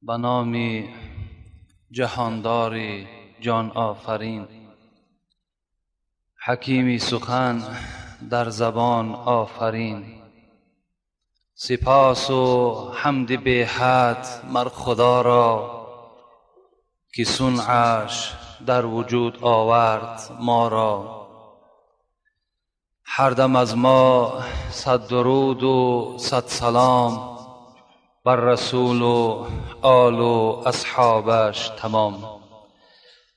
Ба номи ҷаҳондори ҷон офарин, ҳакими сухан дар забон офарин, сипосу ҳамди беҳад мар Худо ро, ки сунъаш дар вуҷуд овард моро. Ҳар дам аз мо сад дуруду сад салом бар расулу олу асҳобаш тамом.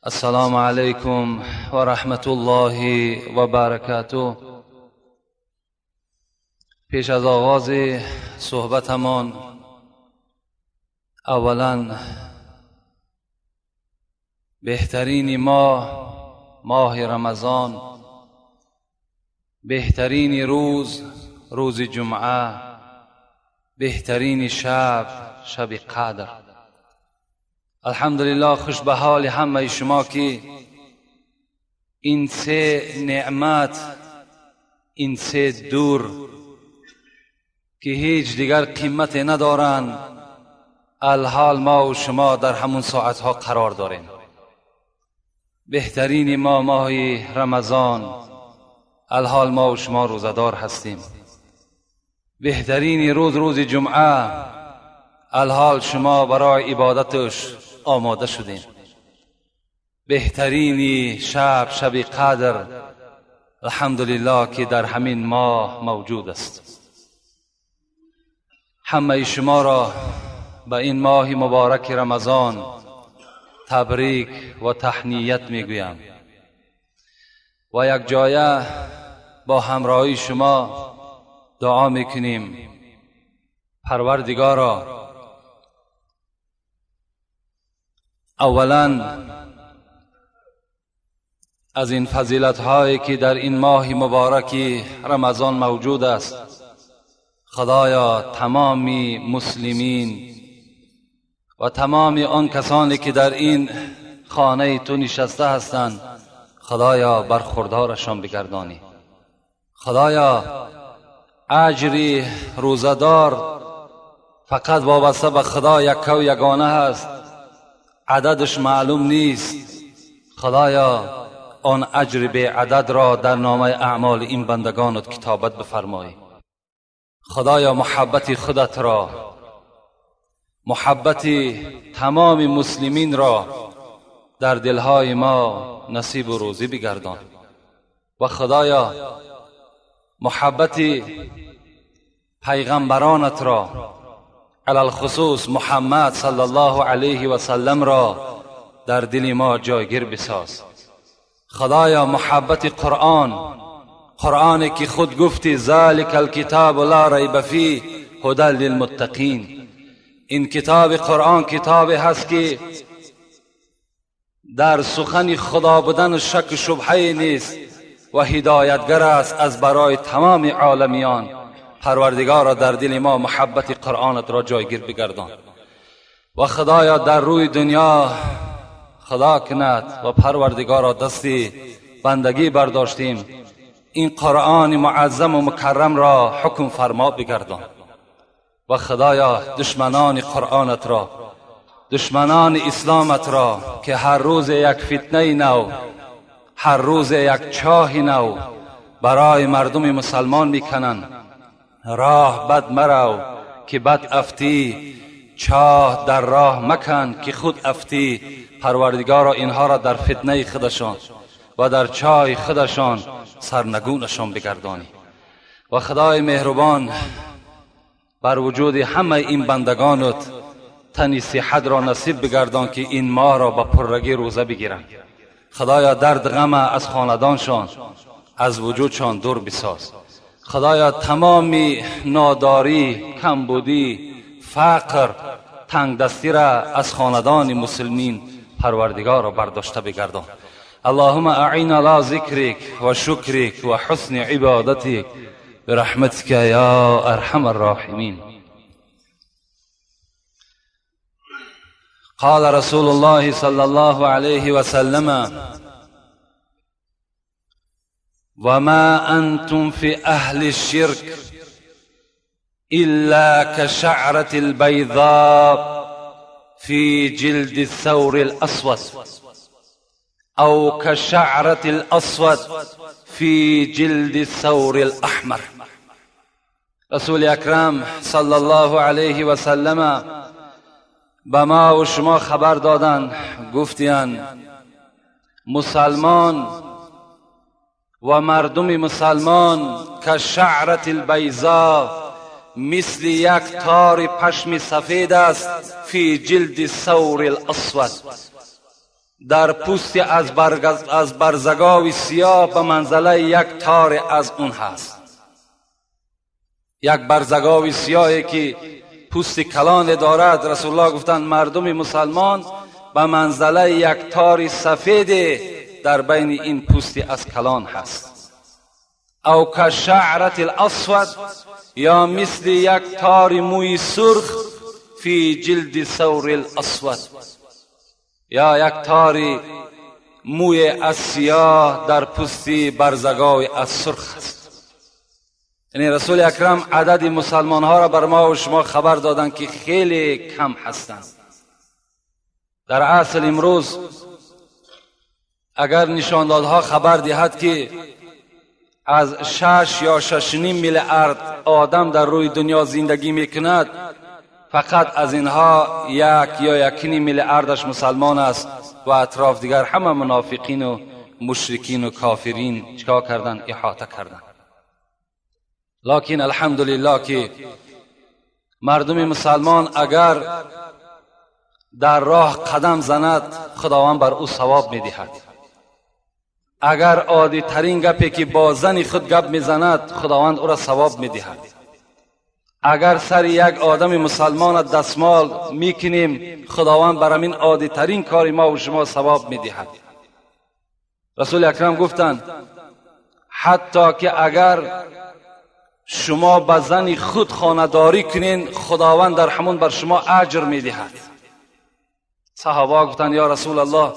Ассалому алайкум ва раҳматуллоҳи ва баракатуҳ. Пеш аз оғози суҳбатамон аввалан беҳтарини моҳ, моҳи Рамазон, беҳтарини рӯз, рӯзи ҷумъа, беҳтарини шаб, шаби қадр. Алҳамдулиллоҳ, хуш ба ҳоли ҳамаи шумо ки ин се неъмат, ин се дур ки ҳеҷ дигар қимате надоранд, алҳол мо ва шумо дар ҳамон соатҳо қарор дорем. Беҳтарини мо моҳи Рамазон, алҳол мо ва шумо рӯзадор ҳастем. Беҳтарини рӯз, рӯзи ҷумъа, алҳол шумо барои ибодаташ омода шудем. Беҳтарини шаб, шаби қадр, алҳамдулиллоҳ ки дар ҳамин моҳ мавҷуд аст. Ҳамаи шуморо ба ин моҳи мубораки Рамазон табрик ва таҳният мегӯям ва якҷоя бо ҳамроҳии шумо дуо мекунем. Парвардигоро, аввалан аз ин фазилатҳое ки дар ин моҳи мубораки Рамазон мавҷуд аст, Худоё тамоми муслимин ва тамоми он касоне ки дар ин хонаи ту нишаста ҳастанд, Худоё бархурдорашон бигардонӣ. Худоё аҷри рӯзадор фақат вобаста ба Худо яккаву ягона ҳаст, ададаш маълум нест. Худоё он аҷри беададро дар номаи аъмоли ин бандагонат китобат бифармоӣ. Худоё муҳаббати худатро, муҳаббати тамоми муслиминро дар дилҳои мо насибу рӯзӣ бигардон ва Худоё муҳаббати пайғамбаронатро, алалхусус Муҳаммад саллаллоҳу алайҳи васалламро дар дили мо ҷойгир бисоз. Худоё муҳаббати Қуръон, Қуръоне ки худ гуфти залика алкитобу ла райба фиҳ ҳудан лилмуттақин. Ин китоби Қуръон китобе ҳаст ки дар сухани Худо будан шаку шубҳае нест ва ҳидоятгар аст аз барои тамоми оламиён. Парвардигоро дар дили мо муҳаббати Қуръонатро ҷойгир бигардон ва Худоё дар рӯи дунё Худо кунад ва Парвардигоро дасти бандагӣ бардоштем, ин Қуръони муаззаму мукаррамро ҳукм фармо бигардон ва Худоё душманони Қуръонатро, душманони исломатро ки ҳар рӯз як фитнаи нав, ҳар рӯз як чоҳи нав барои мардуми мусалмон мекунанд, роҳ бад марав ки бад афтӣ, чоҳ дар роҳ макан ки худ афтӣ. Парвардигоро инҳоро дар фитнаи худашон ва дар чоҳи худашон сарнагунашон бигардонӣ. Ва Худои меҳрубон бар вуҷуди ҳамаи ин бандагонат тани сиҳатро насиб бигардон ки ин моҳро ба пуррагӣ рӯза бигиранд. Худоё дард ғама аз хонадоншон, аз вуҷудшон дур бисоз. Худоё тамоми нодорӣ, камбудӣ, фақр, тангдастиро аз хонадони муслимин Парвардигорро бардошта бигардон. Аллоҳумма аъина ала зикрик ва шукрик ва ҳусни ибодатик бирахматика я арҳамар роҳимин. قال رسول الله صلى الله عليه وسلم: وما أنتم في أهل الشرك إلا كشعرة البيضاء في جلد الثور الأسود أو كشعرة الأسود في جلد الثور الأحمر. رسول اکرم صلی الله علیه و سلم به ما و شما خبر دادن، گفتین مسلمان و مردم مسلمان که شعرت البیضا، مثل یک تار پشم سفید است، فی جلد ثور الاسود، در پوست از برزگاو سیاه به منزله یک تار از اون هست. یک برزگاو سیاهی که پوست کلان دارد، رسول الله گفتند مردم مسلمان به منزله یک تار سفید در بین این پوست از کلان هست. او که شعرت الاسود، یا مثل یک تار موی سرخ، فی جلد ثور الاسود، یا یک تار موی از سیاه در پوست برزگاو از سرخ است. یعنی رسول اکرم عدد مسلمان ها را بر ما و شما خبر دادند که خیلی کم هستند. در اصل امروز اگر نشاندادها خبر دهد که از 6 یا 6.5 میلیارد آدم در روی دنیا زندگی میکند، فقط از اینها 1 یا 1.5 میلیاردش مسلمان است و اطراف دیگر همه منافقین و مشرکین و کافرین چیکار کردن؟ احاطه کردن. لکن الحمدلله که مردم مسلمان اگر در راه قدم زند، خداوند بر او ثواب میدهد. اگر عادی ترین گپی که با زن خود گپ میزند، خداوند او را ثواب میدهد. اگر سر یک آدم مسلمان دستمال میکنیم، خداوند بر همین عادی ترین کار ما و شما ثواب میدهد. رسول اکرم گفتند حتی که اگر شما به زن خود خانه‌داری کنین، خداوند در همون بر شما اجر میدهد. صحابه گفتند یا رسول الله،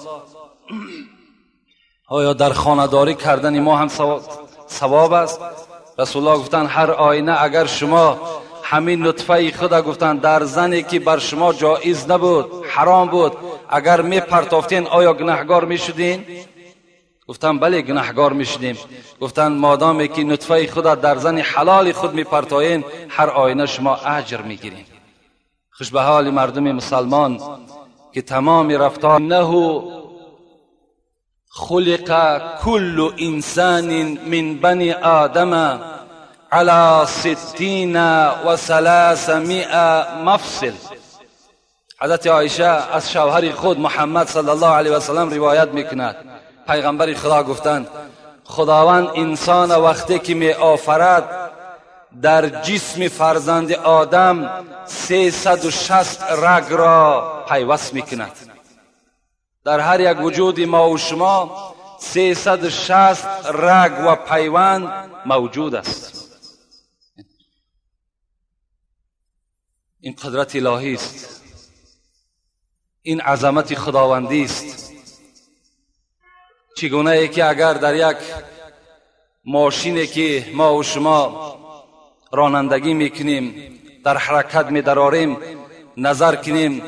آیا در خانه‌داری کردن ما هم ثواب است؟ رسول الله گفتند هر آینه اگر شما همین نطفه خود گفتند در زنی که بر شما جایز نبود، حرام بود، اگر می پرتافتین آیا گناهگار می شدین؟ گفتن بله گناهگار می شدیم. گفتن مادامی که نطفه خود در زن حلال خود می پرتاین، هر آینه شما اجر می گیرین. خوش به حال مردم مسلمان که تمام رفتار نه خلق كل انسان من بني آدم على 360 مفصل. حضرت عایشه از شوهر خود محمد صلی الله علیه و سلم روایت میکند، پیغمبر خدا گفتند خداوند انسان وقتی که می آفرد در جسم فرزند آدم 360 رگ را پیوست میکند. در هر یک وجود ما و شما 360 رگ و پیوند موجود است. این قدرت الهی است، این عظمت خداوندی است. چگونه ای که اگر در یک ماشینی که ما و شما رانندگی میکنیم، در حرکت میدراریم، نظر کنیم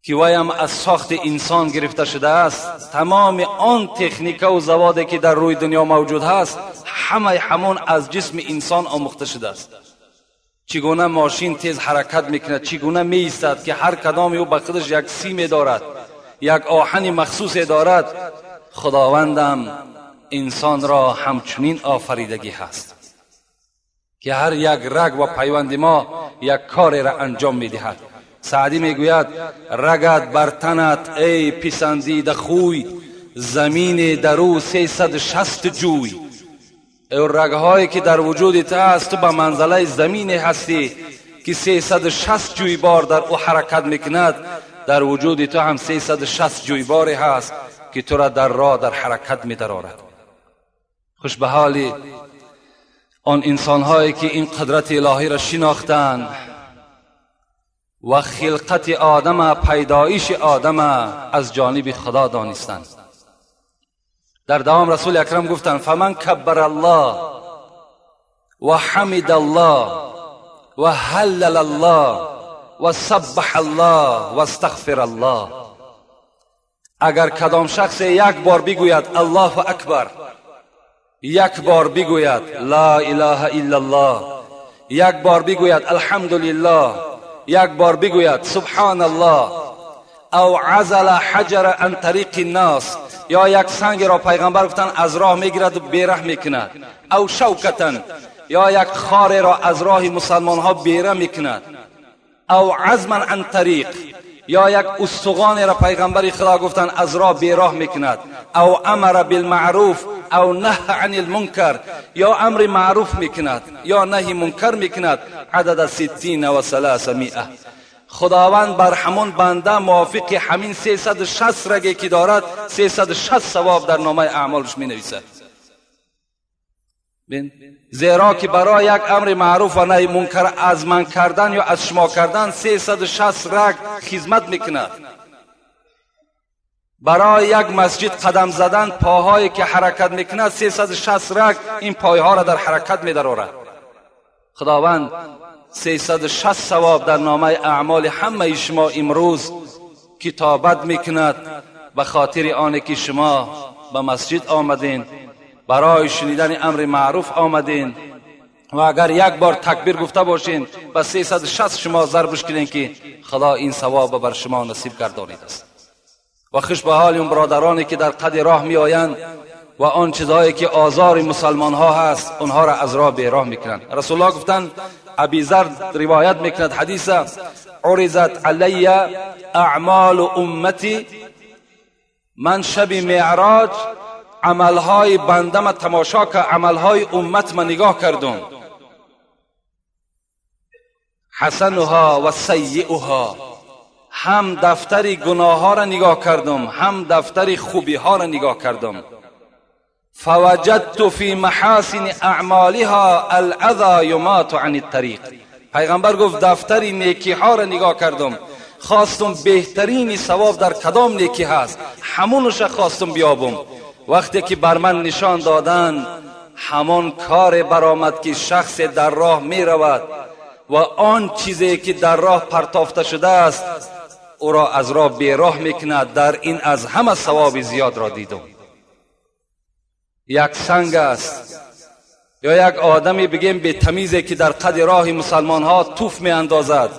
که وایم از ساخت انسان گرفته شده است، تمام آن تکنیک و زوادی که در روی دنیا موجود هست، همه همون از جسم انسان آموخته شده است. چگونه ماشین تیز حرکت میکند، چگونه میایستد که هر کدام او به خودش یک سیم دارد، یک آهن مخصوص دارد. خداوندم انسان را همچنین آفریدگی هست که هر یک رگ و پیوند ما یک کار را انجام میدهد. سعدی میگوید رگت بر تنت ای پسندیده خوی، زمین درو 360 جوی. ای رگهایی که در وجود تو هست، تو به منزله زمین هستی که 360 جوی بار در او حرکت میکند. در وجود تو هم 360 جوی باری هست که تو را در راه در حرکت میدرارد. خوش به حال آن انسانهایی که این قدرت الهی را شناختند و خلقت آدم، پیدایش آدم از جانب خدا دانستند. در دوام رسول اکرم گفتند فمن کبر الله و حمد الله و هلل الله و سبح الله و استغفر الله. اگر کدام شخص یک بار بگوید الله اکبر، یک بار بگوید لا اله الا الله، یک بار بگوید الحمدلله، یک بار بگوید سبحان الله، او عزل حجر عن طریق الناس، یا یک سنگ را پیغمبر گفتن از راه میگیرد و بیره میکند، او شوکتن، یا یک خار را از راه مسلمان ها بیره میکند، او عزما عن طریق، یا یک استخوان را پیغمبر خدا گفتن از راه بیراه میکند، او امر بالمعروف او نهی عن المنکر، یا امر معروف میکند یا نهی منکر میکند، عدد 60 و 300. خداوند بر همون بنده موافق همین 360 رگی که دارد 360 ثواب در نامه اعمالش می نویسد. زیرا که برای یک امر معروف و نهی منکر از من کردن یا از شما کردن 360 رگ خدمت میکند. برای یک مسجد قدم زدن پاهایی که حرکت میکند 360 رگ این پایها را در حرکت میدرآورد. خداوند 360 ثواب در نامه اعمال همه شما امروز کتابت میکند به خاطر آن که شما به مسجد آمدین، برای شنیدن امر معروف آمدین، و اگر یک بار تکبیر گفته باشین به 360 شما ضربش کنین که خدا این ثواب بر شما نصیب گردانید است. و خوش به حال اون برادرانی که در قد راه می آیند و آن چیزهایی که آزار مسلمان ها هست اونها را از راه بیراه میکنند. رسول الله گفتند، ابی ذر روایت میکند حدیث، عرضت علی اعمال امتی، من شب معراج عملهای بنده تماشا که عملهای امت من نگاه کردم، حسنها و سیئها، هم دفتر گناه ها را نگاه کردم هم دفتر خوبی ها را نگاه کردم. فوجدت فی محاسن اعمالها الاذى یمات عن الطریق. پیغمبر گفت دفتر نیکی ها را نگاه کردم، خواستم بهترین ثواب در کدام نیکی هست همونش خواستم بیابم. وقتی که بر من نشان دادن همان کار برآمد که شخص در راه می رود و آن چیزی که در راه پرتافته شده است او را از راه بیراه میکند، در این از همه ثواب زیاد را دیدم. یک سنگ است یا یک آدمی بگیم به تمیزی که در قد راه مسلمان ها توف می اندازد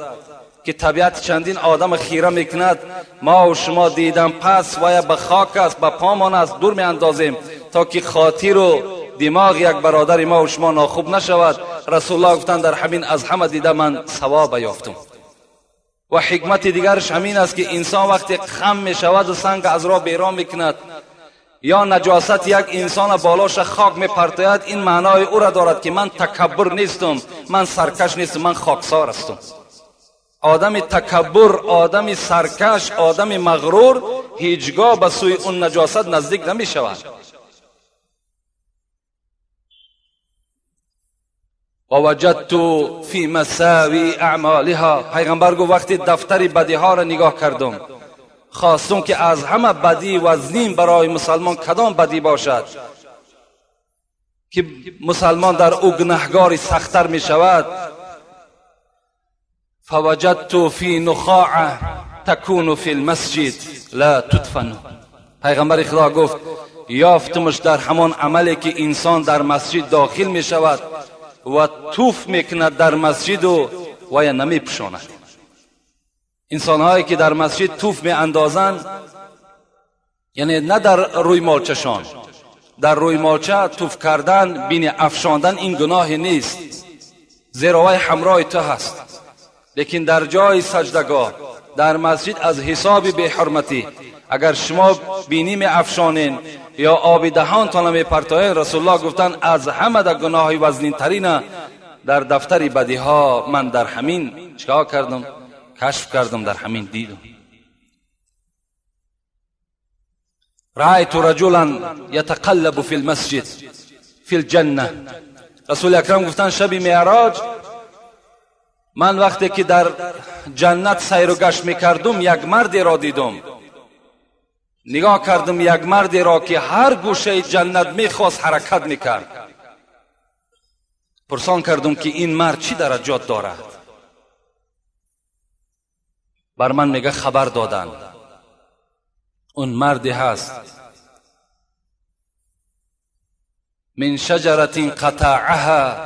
که طبیعت چندین آدم خیره میکند، ما و شما دیدم پس و یا به خاک است به پامان است دور می اندازیم تا که خاطر و دماغ یک برادر ما و شما ناخوب نشود. رسول الله گفتند در همین از همه دیده من ثواب یافتم. و حکمت دیگرش همین است که انسان وقتی خم می شود و سنگ از راه بیرون میکند یا نجاست یک انسان بالاش خاک می پرتاید، این معنای او را دارد که من تکبر نیستم، من سرکش نیستم، من خاکسار هستم. آدم تکبر، آدم سرکش، آدم مغرور هیچگاه به سوی اون نجاست نزدیک نمی شود. و وجدت فی مساوی اعمالها. پیغمبر گفت وقتی دفتر بدی ها را نگاه کردم خواستم که از همه بدی وزنین برای مسلمان کدام بدی باشد که مسلمان در او گناهگاری سختتر می شود. فوجدت فی نخاعه تکون فی المسجد لا تدفن. پیغمبر خدا گفت یافتمش در همان عملی که انسان در مسجد داخل می شود و توف میکند در مسجد و یا نمی پوشاند. انسان هایی که در مسجد توف می اندازند، یعنی نه در روی مالچشان، در روی مالچه توف کردن بین افشاندن این گناه نیست، زیرا وی همراه تو هست، لیکن در جای سجدگاه در مسجد از حساب بی حرمتی اگر شما بینی می افشانین یا آب دهانتان می پرتاین، رسول الله گفتن از همه در گناه وزنین ترین در دفتر بدی ها من در همین چیکار کردم؟ کشف کردم، در همین دیدم. رأیت رجلا یتقلب فی المسجد فی الجنه. رسول اکرم گفتن شب معراج من وقتی که در جنت سیر و گشت میکردم یک مردی را دیدم، نگاه کردم یک مردی را که هر گوشه جنت میخواست حرکت میکرد. پرسان کردم که این مرد چی درجات دارد؟ بر من میگه خبر دادن اون مردی هست من شجرة قطعها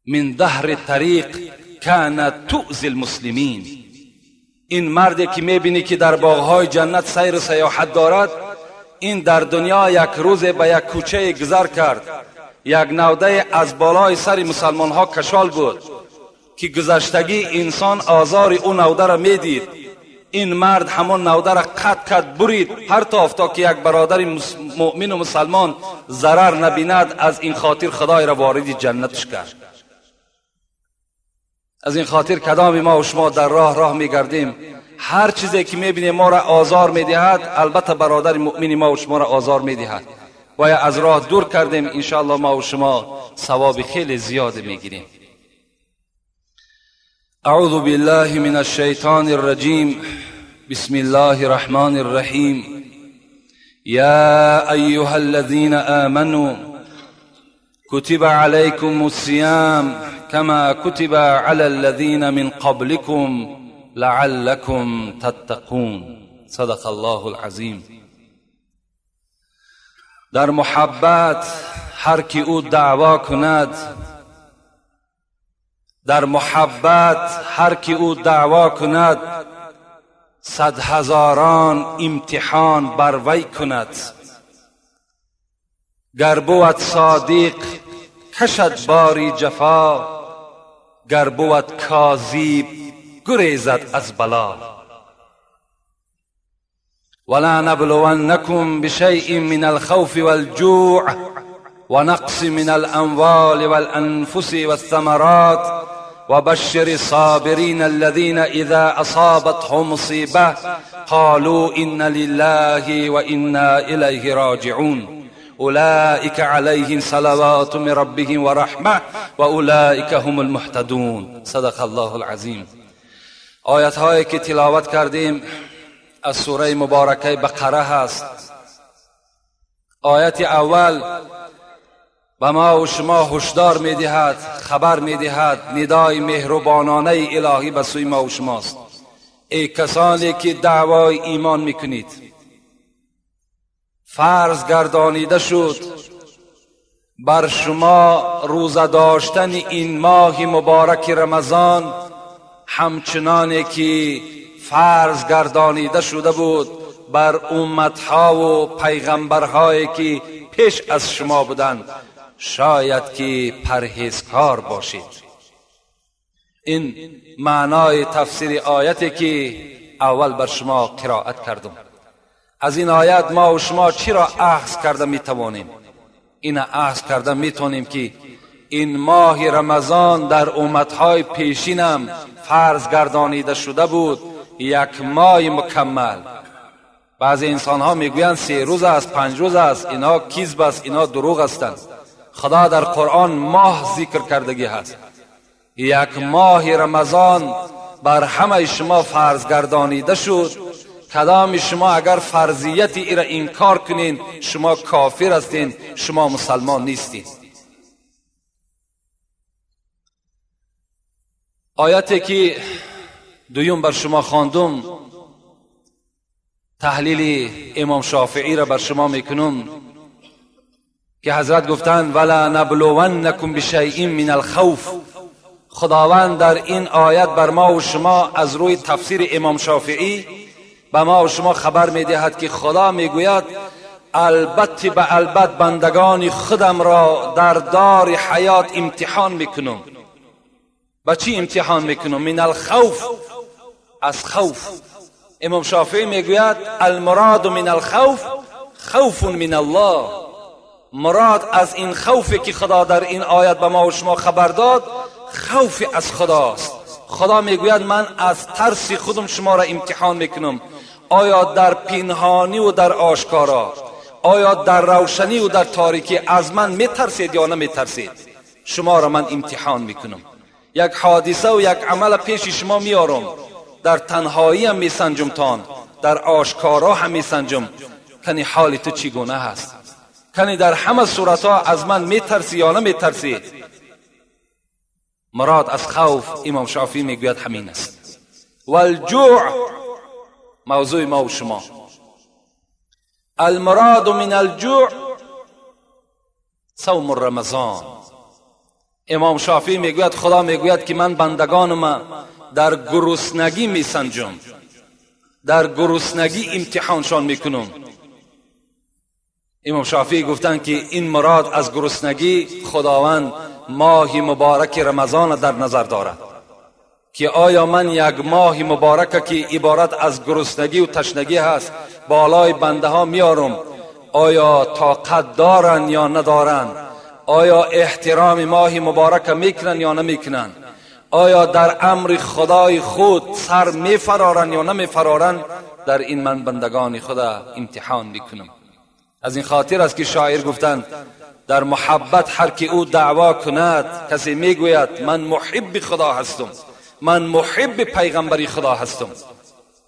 من ظهر الطریق كانت تؤذی المسلمین. این مردی که میبینی که در باغهای جنت سیر و سیاحت دارد، این در دنیا یک روز به یک کوچه گذر کرد، یک نوده از بالای سر مسلمان ها کشال بود که گذشتگی انسان آزار او نوده را میدید. این مرد همون نوده را قطع کرد، برید، پرتافت تا که یک برادر مؤمن و مسلمان ضرر نبیند. از این خاطر خدای را وارد جنتش کرد. از این خاطر کدام ما و شما در راه میگردیم، هر چیزی که میبینیم ما را آزار میدهد، البته برادر مؤمن ما و شما را آزار میدهد، باید از راه دور کردیم، انشاءالله ما و شما ثواب خیلی زیاد میگیریم. اعوذ بالله من الشیطان الرجیم، بسم الله الرحمن الرحیم. یا ایها الذین آمنوا كتب عليكم الصيام كما كتب على الذين من قبلكم لعلكم تتقون. صدق الله العظیم. در محبت هر کی او دعوا کند، در محبت هر کی او دعوا کند، صد هزاران امتحان بر وی کند. گر بود صادق کشد باری جفا، گر بود کاذب گریزد از بلا. ولا نبلونکم بشیء من الخوف والجوع ونقص من الاموال والانفس والثمرات وبشر الصابرین الذین اذا اصابتهم مصیبه قالوا انا لله وانا الیه راجعون اولئک علیهم صلوات من ربهم ورحمه و اولئک هم المهتدون. صدق الله العظیم. آیت هایی که تلاوت کردیم از سوره مبارکه بقره هست. آیت اول به ما و شما هشدار میدهد، خبر میدهد، ندای مهربانانه الهی به سوی ما و شماست. ای کسانی که دعوای ایمان میکنید، فرض گردانیده شد بر شما روزه داشتن این ماه مبارک رمضان، همچنانه که فرض گردانیده شده بود بر امتها و پیغمبرهایی که پیش از شما بودند، شاید که پرهیزکار باشید. این معنای تفسیر آیتی که اول بر شما قرائت کردم. از این آیت ما و شما چی را اخذ کرده میتوانیم؟ این اخذ کرده میتوانیم که این ماه رمضان در امتهای پیشینم فرض گردانیده شده بود، یک ماه مکمل. بعضی انسان ها میگویند 3 روز است، 5 روز است، اینا کذب است، اینا دروغ هستند. خدا در قرآن ماه ذکر کردگی هست. یک ماه رمضان بر همه شما فرض گردانیده شد. کدام شما اگر فرضیت ای را انکار کنین، شما کافر هستین، شما مسلمان نیستین. آیتی که دویم بر شما خواندم، تحلیل امام شافعی را بر شما میکنم که حضرت گفتند ولا نبلونکم بشیء من الخوف. خداوند در این آیت بر ما و شما از روی تفسیر امام شافعی به ما و شما خبر میدهد که خدا میگوید البته به البته بندگان خودم را در دار حیات امتحان میکنم. با چی امتحان میکنم؟ من الخوف، از خوف. امام شافعی میگوید المراد من الخوف خوف من الله. مراد از این خوفی که خدا در این آیت به ما و شما خبر داد، خوف از خداست. خدا میگوید من از ترس خودم شما را امتحان میکنم، آیا در پنهانی و در آشکارا، آیا در روشنی و در تاریکی از من میترسید یا نمیترسید؟ شما را من امتحان میکنم. یک حادثه و یک عمل پیش شما میارم، در تنهایی هم میسنجم تان، در آشکارا هم میسنجم، کنی حال تو چگونه هست، کنی در همه صورتها از من میترسی یا نمیترسی. مراد از خوف امام شافعی میگوید همین است. والجوع موضوع ما و شما. المراد من الجوع صوم رمضان. امام شافعی میگوید خدا میگوید که من بندگانم در گرسنگی میسنجم، در گرسنگی امتحانشان میکنم. امام شافعی گفتند که این مراد از گرسنگی خداوند ماه مبارک رمضان در نظر دارد که آیا من یک ماه مبارک که عبارت از گرسنگی و تشنگی هست بالای بنده ها میارم، آیا طاقت دارن یا ندارن؟ آیا احترام ماه مبارک میکنن یا نمیکنن؟ آیا در امر خدای خود سر میفرارن یا نمیفرارن؟ در این من بندگان خدا امتحان میکنم. از این خاطر است که شاعر گفتند در محبت هر که او دعوا کند، کسی میگوید من محب خدا هستم، من محب پیغمبری خدا هستم،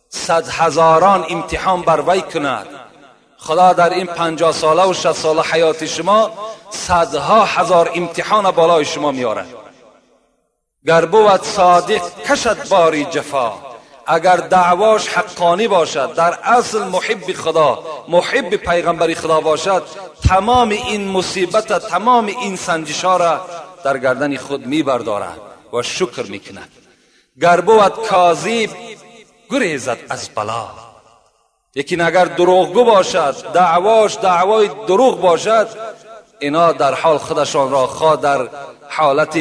100,000 امتحان بر وی کند. خدا در این 50 ساله و 60 ساله حیات شما 100,000 امتحان بالای شما میارد. گر بود صادق کشد باری جفا، اگر دعواش حقانی باشد، در اصل محب خدا، محب پیغمبری خدا باشد، تمام این مصیبت، تمام این سنجشا را در گردن خود میبردارد و شکر میکند. گر بود کاذب گریزد از بلا، لیکن اگر دروغگو باشد، دعواش دعوای دروغ باشد، اینا در حال خودشان را خواه در حالت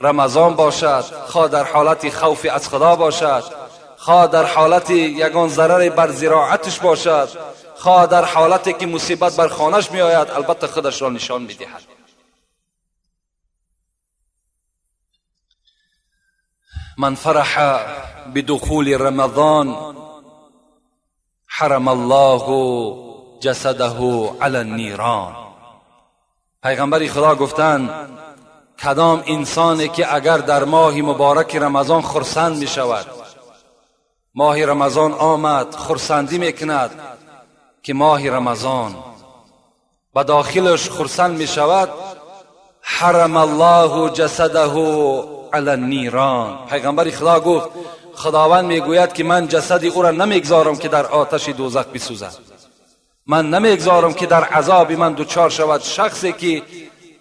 رمضان باشد، خواه در حالت خوف از خدا باشد، خواه در حالت یگان ضرر بر زراعتش باشد، خواه در حالتی که مصیبت بر خانهش می آید، البته خودش را نشان می دهد. من فرح بدخول رمضان حرم الله جسده علی النیران. پیغمبر خدا گفتند کدام انسانی که اگر در ماه مبارک رمضان خرسند می شود، ماه رمضان آمد خرسندی می کند که ماه رمضان به داخلش خرسند می شود، حرم الله جسده علی النیران. پیغمبر خدا گفت خداوند میگوید که من جسد او را نمیگذارم که در آتش دوزخ بسوزد، من نمیگذارم که در عذاب من دچار شود. شخصی که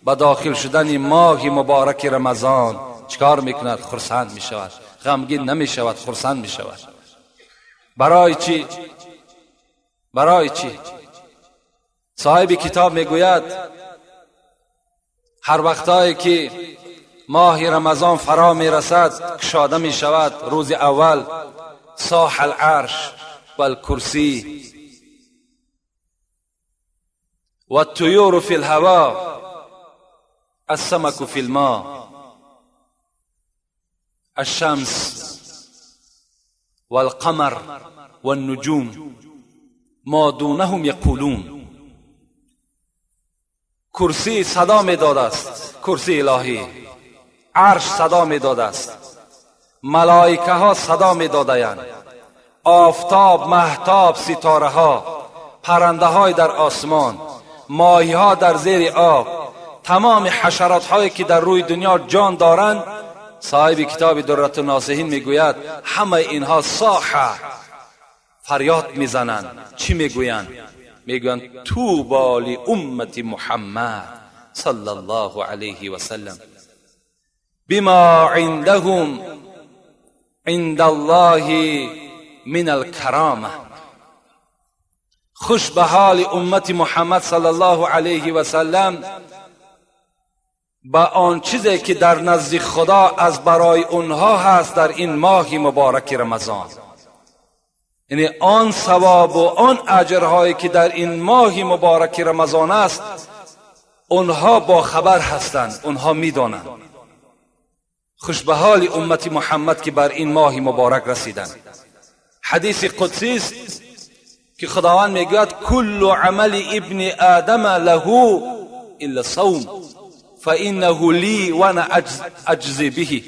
به داخل شدن ماه مبارک رمضان چکار میکند؟ خرسند میشود، غمگین نمیشود، خرسند میشود. برای چی؟ برای چی؟ صاحب کتاب میگوید هر وقتایی که ماه رمضان فرا میرسد کشاده میشود، روز اول صاح العرش والکرسی والطیور فی الهوا السمك في الماء الشمس والقمر والنجوم ما دونهم یقولون. کرسی صدا میداد است، کرسی الهی، عرش صدا میداد است، ملائکه ها صدا میدادند، آفتاب، مهتاب، ستاره ها، پرنده های در آسمان، ماهی ها در زیر آب، تمام حشرات هایی که در روی دنیا جان دارند. صاحب کتاب درة الناصحین میگوید همه اینها صاحه فریاد میزنند. چی میگویند؟ میگویند طوبی لامت محمد صلی الله علیه و سلم بما عندهم عند الله من الکرامه. خوش به حال امت محمد صلی الله علیه و سلم با آن چیزی که در نزد خدا از برای اونها هست در این ماه مبارک رمضان، یعنی آن ثواب و آن اجرهایی که در این ماه مبارک رمضان است اونها با خبر هستند، اونها میدانند. خوش به حال امت محمد که بر این ماه مبارک رسیدند. حدیث قدسی است که خداوند میگوید کل عمل ابن آدم له الا صوم فانه لی وانا اجزی به.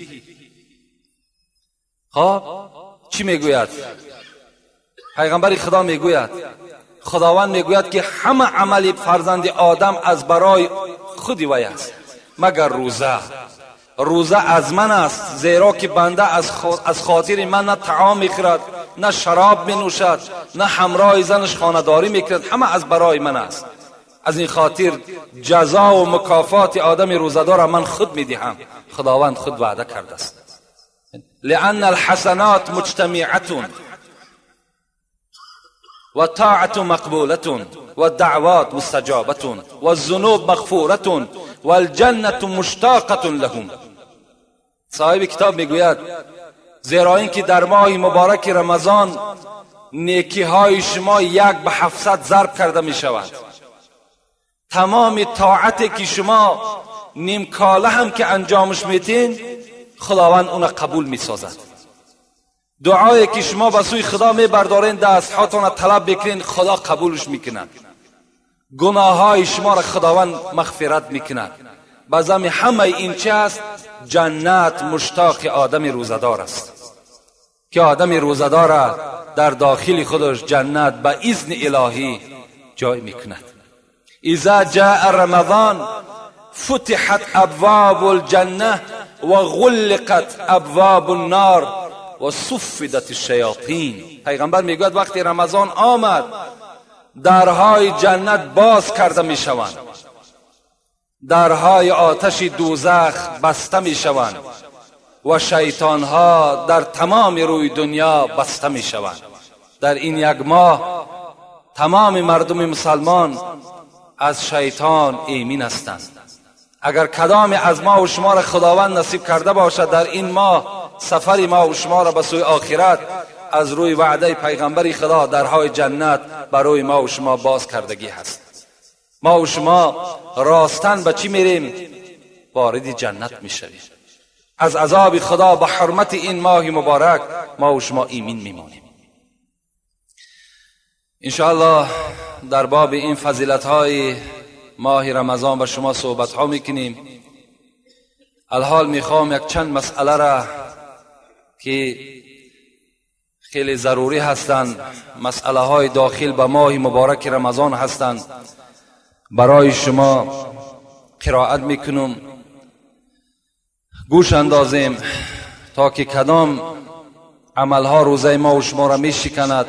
خب چی میگوید؟ پیغمبر خدا میگوید، خداوند میگوید که همه عمل فرزند آدم از برای خودی وی است مگر روزه. روزه از من است، زیرا که بنده از خاطر من نه طعام میخورد، نه شراب مینوشد، نه همراه زنش خانه‌داری میکند، همه از برای من است. از این خاطر جزا و مکافات آدم روزه‌دار من خود میدهم. خداوند خود وعده کرده است. لأن الحسنات مجتمعة و طاعة مقبولة و دعوات مستجابة و الذنوب مغفورة و الجنة مشتاقة لهم. صاحب کتاب میگوید زیرا اینکه در ماه مبارک رمضان نیکی های شما 1 به 700 ضرب کرده می شود. تمام طاعتی که شما نیم کاله هم که انجامش میتین، خداوند اون قبول میسازد. دعایی که شما به سوی خدا میبردارین، دست هاتون طلب بکنین، خدا قبولش میکند. گناه های شما را خداوند مغفرت میکند. بازم همه این چه است؟ جنت مشتاق آدم روزدار است که آدم روزدار در داخل خودش جنت به اذن الهی جای میکند. اذا جاء رمضان فتحت ابواب الجنه و غلقت ابواب النار و صفدت الشیاطین. پیغمبر میگوید وقتی رمضان آمد، درهای جنت باز کرده میشوند، درهای آتش دوزخ بسته میشوند و شیطانها در تمام روی دنیا بسته میشوند. در این یک ماه تمام مردم مسلمان از شیطان ایمین هستند. اگر کدام از ما و شما را خداوند نصیب کرده باشد در این ماه سفر ما و شما را به سوی آخرت، از روی وعده پیغمبر خدا درهای جنت برای ما و شما باز کردگی هست. ما و شما راستن به چی میریم؟ وارد جنت میشویم. از عذاب خدا به حرمت این ماه مبارک ما و شما ایمین میمانیم. انشاءالله در باب این فضیلت های ماه رمضان با شما صحبت ها میکنیم. الحال میخوام یک چند مسئله را که خیلی ضروری هستند، مسئله های داخل به ماه مبارک رمضان هستند، برای شما قرائت میکنم. گوش اندازیم تا که کدام عملها روزه ما و شما را میشکند،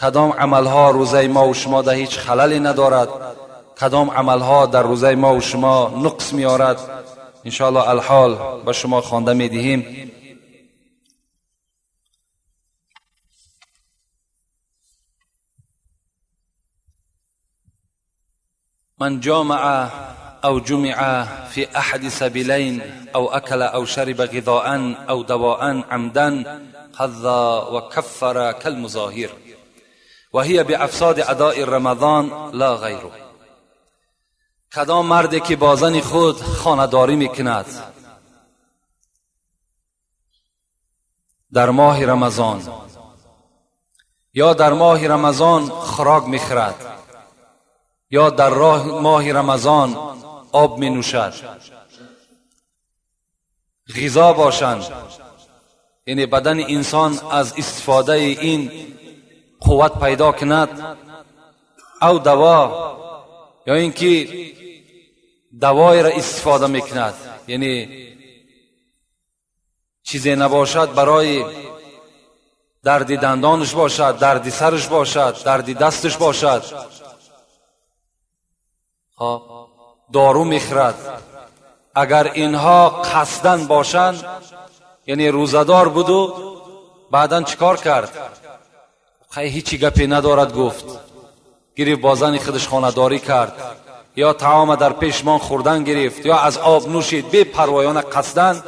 کدام عملها روزه ما و شما در هیچ خللی ندارد، کدام عملها در روزه ما و شما نقص میارد. انشاءالله الحال به شما خوانده میدهیم. من جامع أو جمع في أحد سبيلين أو أكل أو شرب غذاء أو دواء عمدا قضى وكفر كالمظاهر وهي بأفساد أداء رمضان لا غیره. کدام مردی که با زن خود خانه‌داری میکند در ماه رمضان یا در ماه رمضان خوراک میخورد یا در راه ماه رمضان آب می نوشد، غذا باشند، یعنی بدن انسان از استفاده این قوت پیدا کند، او دوا یا اینکه دوای را استفاده میکند، یعنی چیزی نباشد برای درد دندانش باشد، درد سرش باشد، درد دستش باشد، دارو میخرد. اگر اینها قصدن باشند، یعنی روزدار بود و بعدا چیکار کرد؟ هیچی گپی ندارد گفت، گرفت با زن خودش خانه‌داری کرد، یا طعام در پیشمان خوردن گرفت، یا از آب نوشید، بی پروایانه قصدن.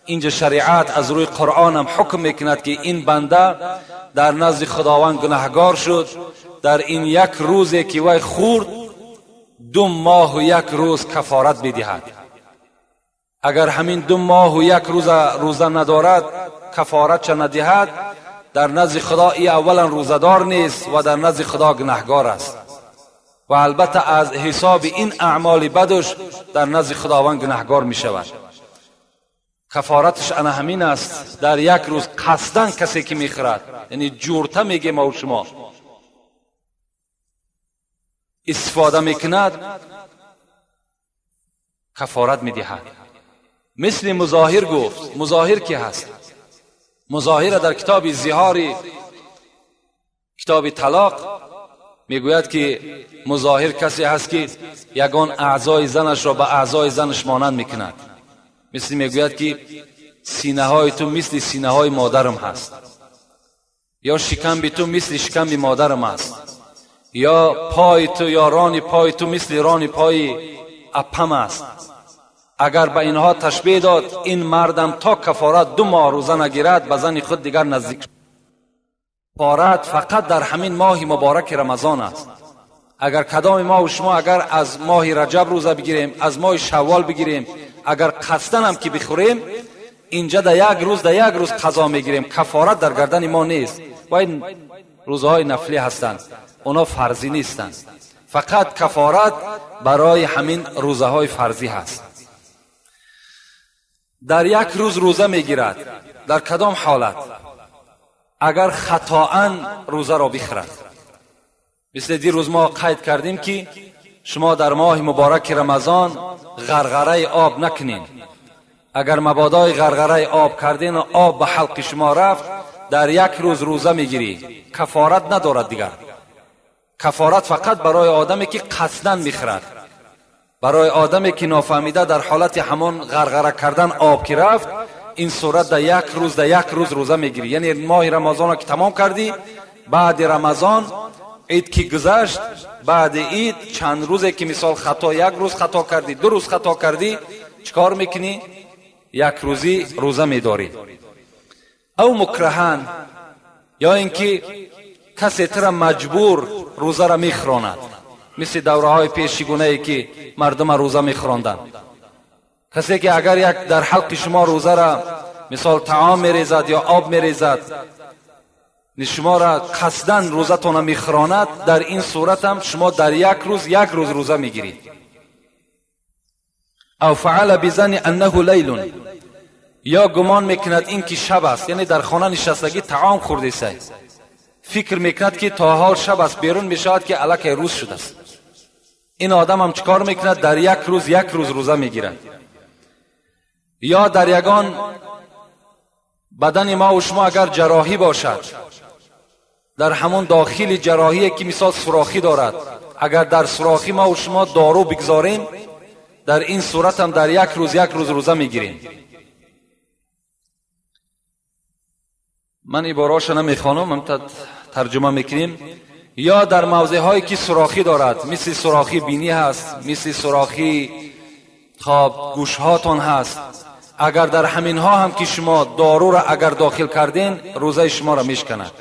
اینجا شریعت از روی قرآن هم حکم میکند که این بنده در نزد خداوند گناهگار شد. در این یک روزی که وی خورد 2 ماه و 1 روز کفارت میدهد. اگر همین 2 ماه و 1 روز روزه ندارد، کفارت چه ندهد، در نزد خدا ای اولا روزدار نیست و در نزد خدا گناهگار است و البته از حساب این اعمال بدش در نزد خداوند گناهگار می شود. کفارتش انا همین است، در یک روز قصدن کسی که میخورد، یعنی جورته میگه ما و شما استفاده میکند، کفارت میدهد. مثل مظاهر گفت. مظاهر کی هست؟ مظاهر در کتاب زهاری، کتاب طلاق میگوید که مظاهر کسی هست که یگان اعضای زنش را به اعضای زنش مانند میکند. مثل میگوید که سینه های تو مثل سینه های مادرم هست، یا شکم تو مثل شکم مادرم است، یا پای تو یا ران پای تو مثل ران پای اپم است. اگر به اینها تشبیه داد، این مردم تا کفارت 2 ماه روزه نگیرد به زن خود دیگر نزدیک. کفارت فقط در همین ماه مبارک رمضان است. اگر کدام ما و شما اگر از ماه رجب روزه بگیریم، از ماه شوال بگیریم، اگر قصدن هم که بخوریم، اینجا در یک روز قضا میگیریم، کفارت در گردن ما نیست. و این روزهای نفلی هستند، اونا فرضی نیستند. فقط کفارت برای همین روزه های فرضی هست. در یک روز روزه میگیرد، در کدام حالت؟ اگر خطاً روزه را بخورد. مثل دیروز ما قید کردیم که شما در ماه مبارک رمضان غرغره آب نکنین. اگر مبادای غرغره آب کردین و آب به حلق شما رفت، در یک روز روزه میگیری، کفارت ندارد دیگر. کفارت فقط برای آدمی که قصداً میخورد، برای آدمی که نافهمیده در حالت همان غرغره کردن آب که رفت، این صورت در یک روز روزه میگیری. یعنی ماه رمضان را که تمام کردی، بعد رمضان عید که گذشت، بعد عید چند روزه که مثال خطا، یک روز خطا کردی، 2 روز خطا کردی، چیکار میکنی؟ یک روزی روزه میداری. او مکرهن، یا اینکه کسی تر مجبور روزه را میخوراند، مثل دوره های پیشگونه ای که مردم روزه میخوراندند. کسی که اگر یک در حلق شما روزه را مثال طعام میریزد یا آب میریزد، شما را قصداً روزتون میخوراند، در این صورت هم شما در یک روز روزه میگیرید. او فعل بزن انه لیل، یا گمان میکند این که شب است، یعنی در خانه نشستگی طعام خورده است، فکر میکند که تا حال شب است، بیرون میشود که الکی روز شده است. این آدم هم چیکار میکند؟ در یک روز روزه میگیرد. یا در یگان بدن ما و شما اگر جراحی باشد، در همون داخل جراحی که مثال سوراخی دارد، اگر در سوراخی ما و شما دارو بگذاریم، در این صورت هم در یک روز روزه میگیریم. من عبارهاش نمیخوانم، هم ترجمه میکنیم. یا در موضع هایی که سوراخی دارد، مثل سوراخی بینی هست، مثل سوراخی خواب گوش هاتون هست، اگر در همین ها هم که شما دارو را اگر داخل کردین، روزه شما را میشکند.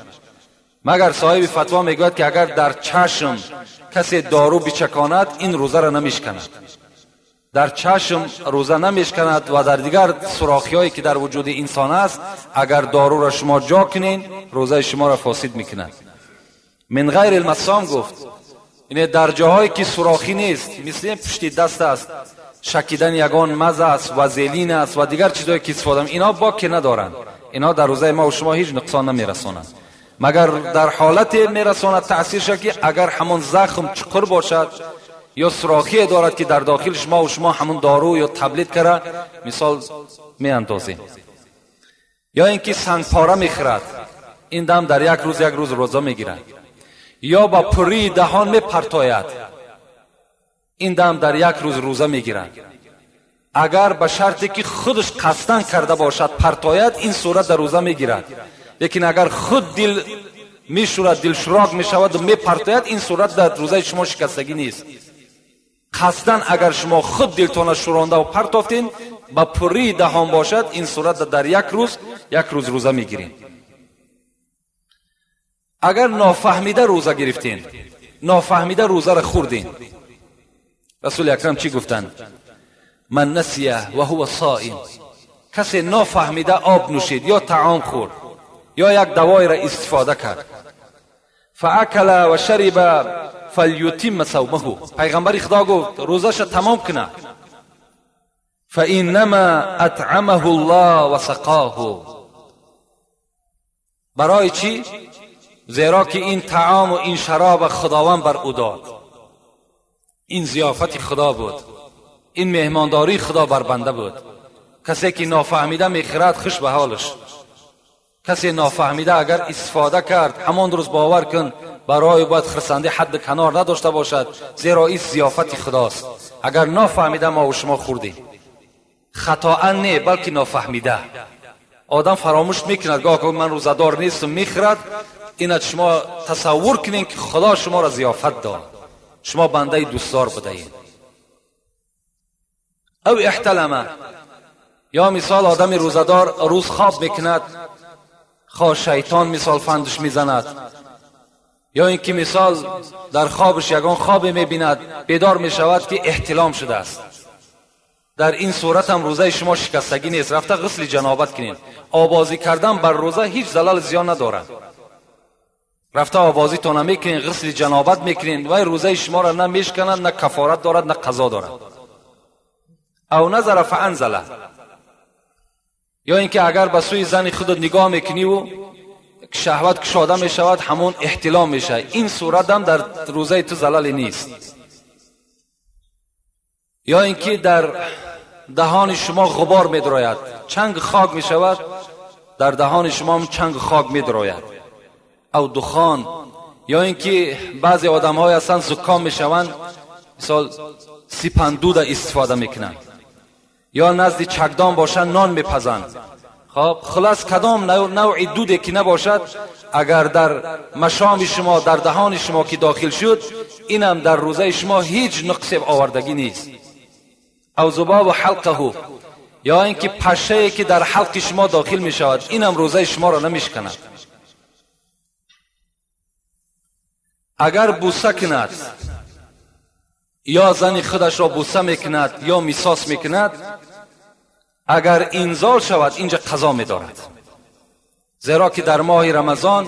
مگر صاحب فتوا میگوید که اگر در چشم کسی دارو بچکاند، این روزه را نمیشکند. در چشم روزه نمیشکند و در دیگر سوراخی هایی که در وجود انسان است، اگر دارو را شما جا کنین، روزه شما را فاسد میکند. من غیر المسام گفت، یعنی در جاهایی که سوراخی نیست، مثل پشت دست است، شکیدن یگان مزه است و زیلین است و دیگر چیزهایی که استفاده، اینا باکی ندارند، اینا در روزه ما و شما هیچ نقصان نمیرسانند. مگر در حالت میرساند تاثیرش که اگر همون زخم چقر باشد یا سوراخی دارد که در داخل شما و شما همون دارو یا تبلیت کرده مثال میاندازیم. یا اینکه سنگ پاره میخورد، این دم در یک روز روزه میگیرد. یا با پری دهان میپرتاید، این دم در یک روز روزه میگیرد. اگر به شرطی که خودش قصدن کرده باشد پرتاید، این صورت در روزه میگیرد. لیکن اگر خود دل میشورد، دل شراک میشود و میپرتاید، این صورت در روزه شما شکستگی نیست. قصدن اگر شما خود دلتان شورانده و پرتافتین، با پری دهان باشد، این صورت در یک روز روزه میگیرین. اگر نافهمیده روزه گرفتین، نافهمیده روزه را خوردین، رسول اکرم چی گفتند؟ من نسیه و هو صائم، کسی نافهمیده آب نوشید یا طعام خورد یا یک دوای را استفاده کرد، فاکل و شرب فلیتم صومه، پیغمبر خدا گفت روزش تمام کنه، فانما اطعمه الله و سقاه. برای چی؟ زیرا که این طعام و این شراب خداوند بر او داد، این ضیافت خدا بود، این مهمانداری خدا بر بنده بود. کسی که نافهمیده میخرد خوش به حالش. کسی نافهمیده اگر استفاده کرد همان روز باور کن برای باید خرسندی حد کنار نداشته باشد، زیرا این ضیافت خداست. اگر نافهمیده ما و شما خوردیم، خطا نه بلکه نافهمیده. آدم فراموش میکند، گاه من روزدار نیستم میخرد. اینا شما تصور کنین که خدا شما را ضیافت داد، شما بنده دوستدار بودین. او احتلمه، یا مثال آدم روزدار روز خواب میکند، خواه شیطان مثال فندش میزند، یا اینکه مثال در خوابش یگان خواب میبیند، بیدار میشود که احتلام شده است. در این صورت هم روزه شما شکستگی نیست، رفته غسل جنابت کنین. آبازی کردن بر روزه هیچ زلال زیان ندارد. رفته آبازی تو نمیکنین، غسل جنابت میکنین و روزه شما را نه میشکنند، نه کفارت دارد، نه قضا دارد. او نظر فانزله، یا اینکه اگر به سوی زن خودت نگاه میکنی و شهوت کشاده میشود، همون احتلام میشه. این صورت هم در روزه تو زلال نیست. یا اینکه در دهان شما غبار میدراید، چنگ خاک میشود، در دهان شما هم چنگ خاک میدراید، او دخان. یا اینکه بعضی آدم های هستند زکام میشوند، مثال سیپندود استفاده میکنند، یا نزد چکدان باشند نان میپزند. خب خلاص کدام نوع دوده که نباشد، اگر در مشام شما، در دهان شما که داخل شد، اینم در روزه شما هیچ نقص آوردگی نیست. او ذباب حلقه، یا اینکه پشه که در حلق شما داخل می شود، اینم روزه شما را نمیشکند. اگر بوسه کند، یا زن خودش را بوسه میکند یا میساس میکند، اگر انزال شود اینجا قضا میدارد. زیرا که در ماه رمضان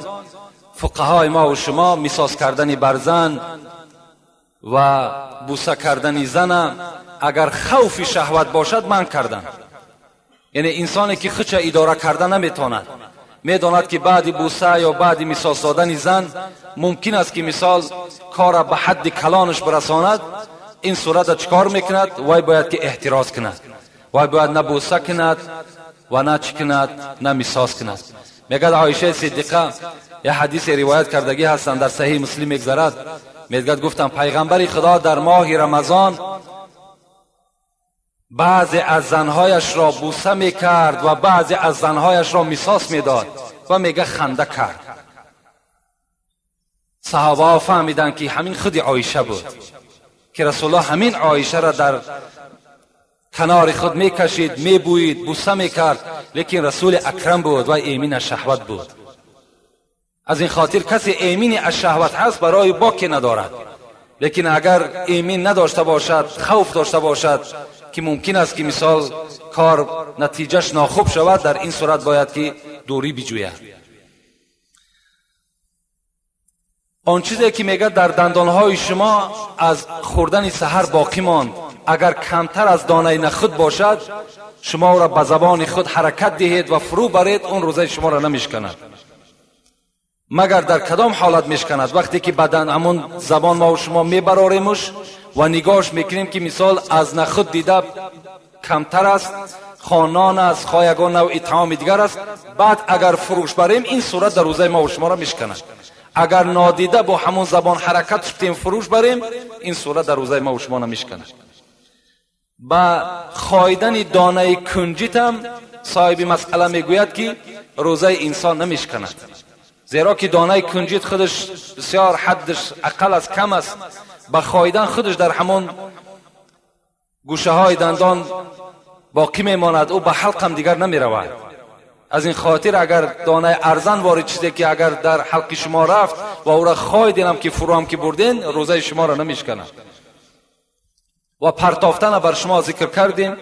فقهای ما و شما میساس کردن بر زن و بوسه کردن زن اگر خوف شهوت باشد من کردن. یعنی انسانی که خودش اداره کرده نمیتواند، میداند که بعد بوسه یا بعد میساس دادن زن ممکن است که مثال کار به حد کلانش برساند، این صورت چکار میکند؟ وای باید که احتراز کند، وای باید نه بوسه کند و نه چی کند، نه میساس کند. میگه عایشه صدیقه یه حدیث روایت کردگی هستند در صحیح مسلم میگذرد، میگه گفتم پیغمبر خدا در ماه رمضان بعضی از زنهایش را بوسه میکرد و بعضی از زنهایش را میساس میداد و میگه خنده کرد. صحابه ها فهمیدن که همین خود عایشه بود که رسول الله همین عایشه را در کنار خود میکشید، میبویید، بوسه میکرد، لیکن رسول اکرم بود و ایمین از شهوت بود. از این خاطر کسی ایمین از شهوت هست برای باکی ندارد، لیکن اگر ایمین نداشته باشد، خوف داشته باشد که ممکن است که مثال کار نتیجهش ناخوب شود، در این صورت باید که دوری بجوید. آن چیزی که میگه در دندانهای شما از خوردن سحر باقی ماند، اگر کمتر از دانه نخود باشد شما را به زبان خود حرکت دهید و فرو برید، اون روزه شما را نمیشکند. مگر در کدام حالت میشکند؟ وقتی که بدن همون زبان ما و شما میبراریمش و نگاهش میکنیم که مثال از نخود دیده کمتر است، خانان است، خواهگان نوع طعام دیگر است، بعد اگر فروش بریم این صورت در روزه ما و شما را میشکند. اگر نادیده با همون زبان حرکت شدیم فروش بریم، این صورت در روزه ما و شما نمیشکند. با خایدن دانه کنجیت هم صاحب مسئله میگوید که روزه انسان نمیشکند، زیرا که دانه کنجیت خودش بسیار حدش اقل از کم است، با خایدن خودش در همون گوشه های دندان باقی میماند، او به حلق هم دیگر نمیرود. از این خاطر اگر دانه ارزن وارد شده که اگر در حلق شما رفت و او را خایدین هم که فرو هم که بردین، روزه شما را نمیشکند. و پرتافتن بر شما ذکر کردیم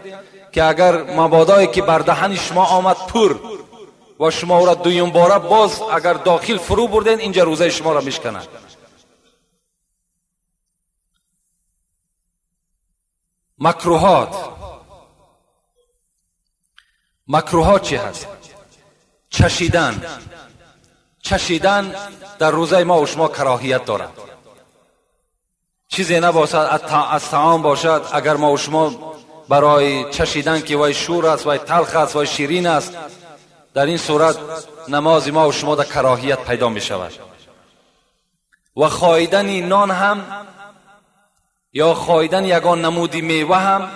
که اگر مبادایی که بر دهن شما آمد پر و شما او را دویم باره باز اگر داخل فرو بردین، اینجا روزه شما را میشکند. مکروهات، مکروهات چی هست؟ چشیدن. چشیدن در روزه ما و شما کراهیت دارد. چیزی نباشد از طعام باشد، اگر ما و شما برای چشیدن که وای شور است، وای تلخ است، وای شیرین است، در این صورت نماز ما و شما در کراهیت پیدا می شود. و خایدن نان هم یا خایدن یگان نمودی میوه هم،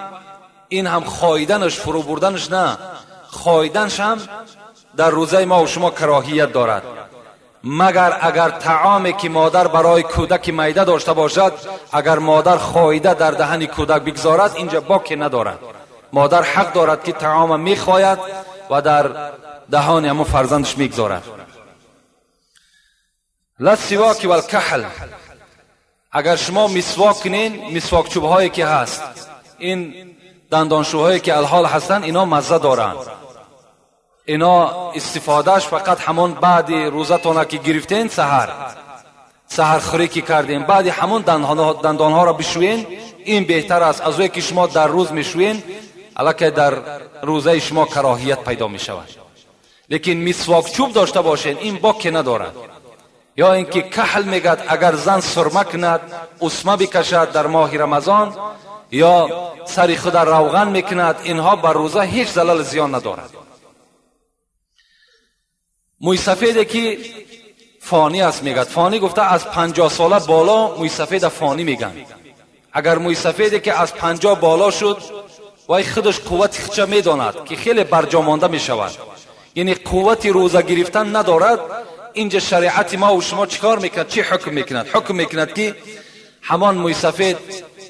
این هم خایدنش فرو بردنش نه، خایدنش هم در روزه ما و شما کراهیت دارد. مگر اگر طعامی که مادر برای کودک میده داشته باشد، اگر مادر خایده در دهن کودک بگذارد، اینجا باکی ندارد. مادر حق دارد که طعام میخواید و در دهان همون فرزندش میگذارد. للسواک والکحل، اگر شما مسواک کنین، مسواک چوب هایی که هست، این دندانشوهایی که الحال هستن، اینا مزه دارن. اینا استفادهش فقط همون بعد روزتونه که گرفتین، سحر خوری که کردین، بعد همون دندانها را بشوین، این بهتر است از اوی که شما در روز میشوین، الکه در روزه شما کراهیت پیدا میشود. لیکن مسواک چوب داشته باشین، این باکی ندارد. یا اینکه کحل میگد اگر زن سرمه کند، اسمه بکشد در ماه رمضان، یا سر خود روغن میکند، اینها بر روزه هیچ زلل زیان ندارد. موی سفیده که فانی است میگد، فانی گفته از 50 ساله بالا موی سفید فانی میگن. اگر موی سفیده که از 50 بالا شد، وای خودش قوت خودش میداند که خیلی برجا مانده میشود، یعنی قوت روزه گرفتن ندارد. اینجا شریعت ما و شما چیکار میکند؟ چی حکم میکند؟ حکم میکند که همان موی سفید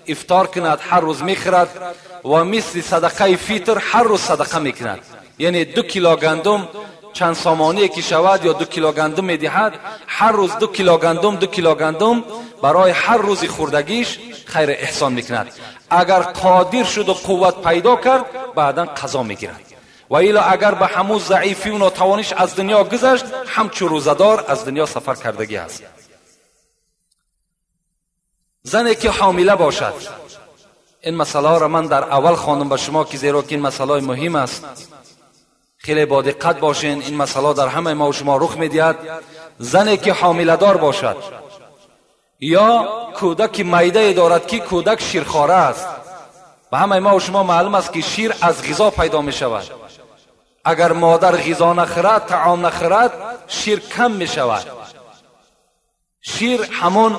افطار کند، هر روز میخورد و مثل صدقه فطر هر روز صدقه میکند. یعنی 2 کیلو گندم چند سامانی که شود یا 2 کیلو گندم میدهد، هر روز 2 کیلو گندم، 2 کیلو گندم برای هر روز خوردگیش خیر احسان میکند. اگر قادر شد و قوت پیدا کرد، بعدا قضا میگیرد. و الا اگر به همون ضعیفی و ناتوانیش از دنیا گذشت، همچون روزدار از دنیا سفر کردگی است. زنی که حامله باشد، این مسئله را من در اول خواندم به شما که زیرا که این مسئله مهم است، خیلی با دقت باشین، این مسئله در همه ما و شما رخ میدهد. زنی که حامله دار باشد یا کودک میده دارد که کودک شیرخواره است، و همه ما و شما معلوم است که شیر از غذا پیدا می شود. اگر مادر غذا نخورد، طعام نخورد، شیر کم می شود. شیر همون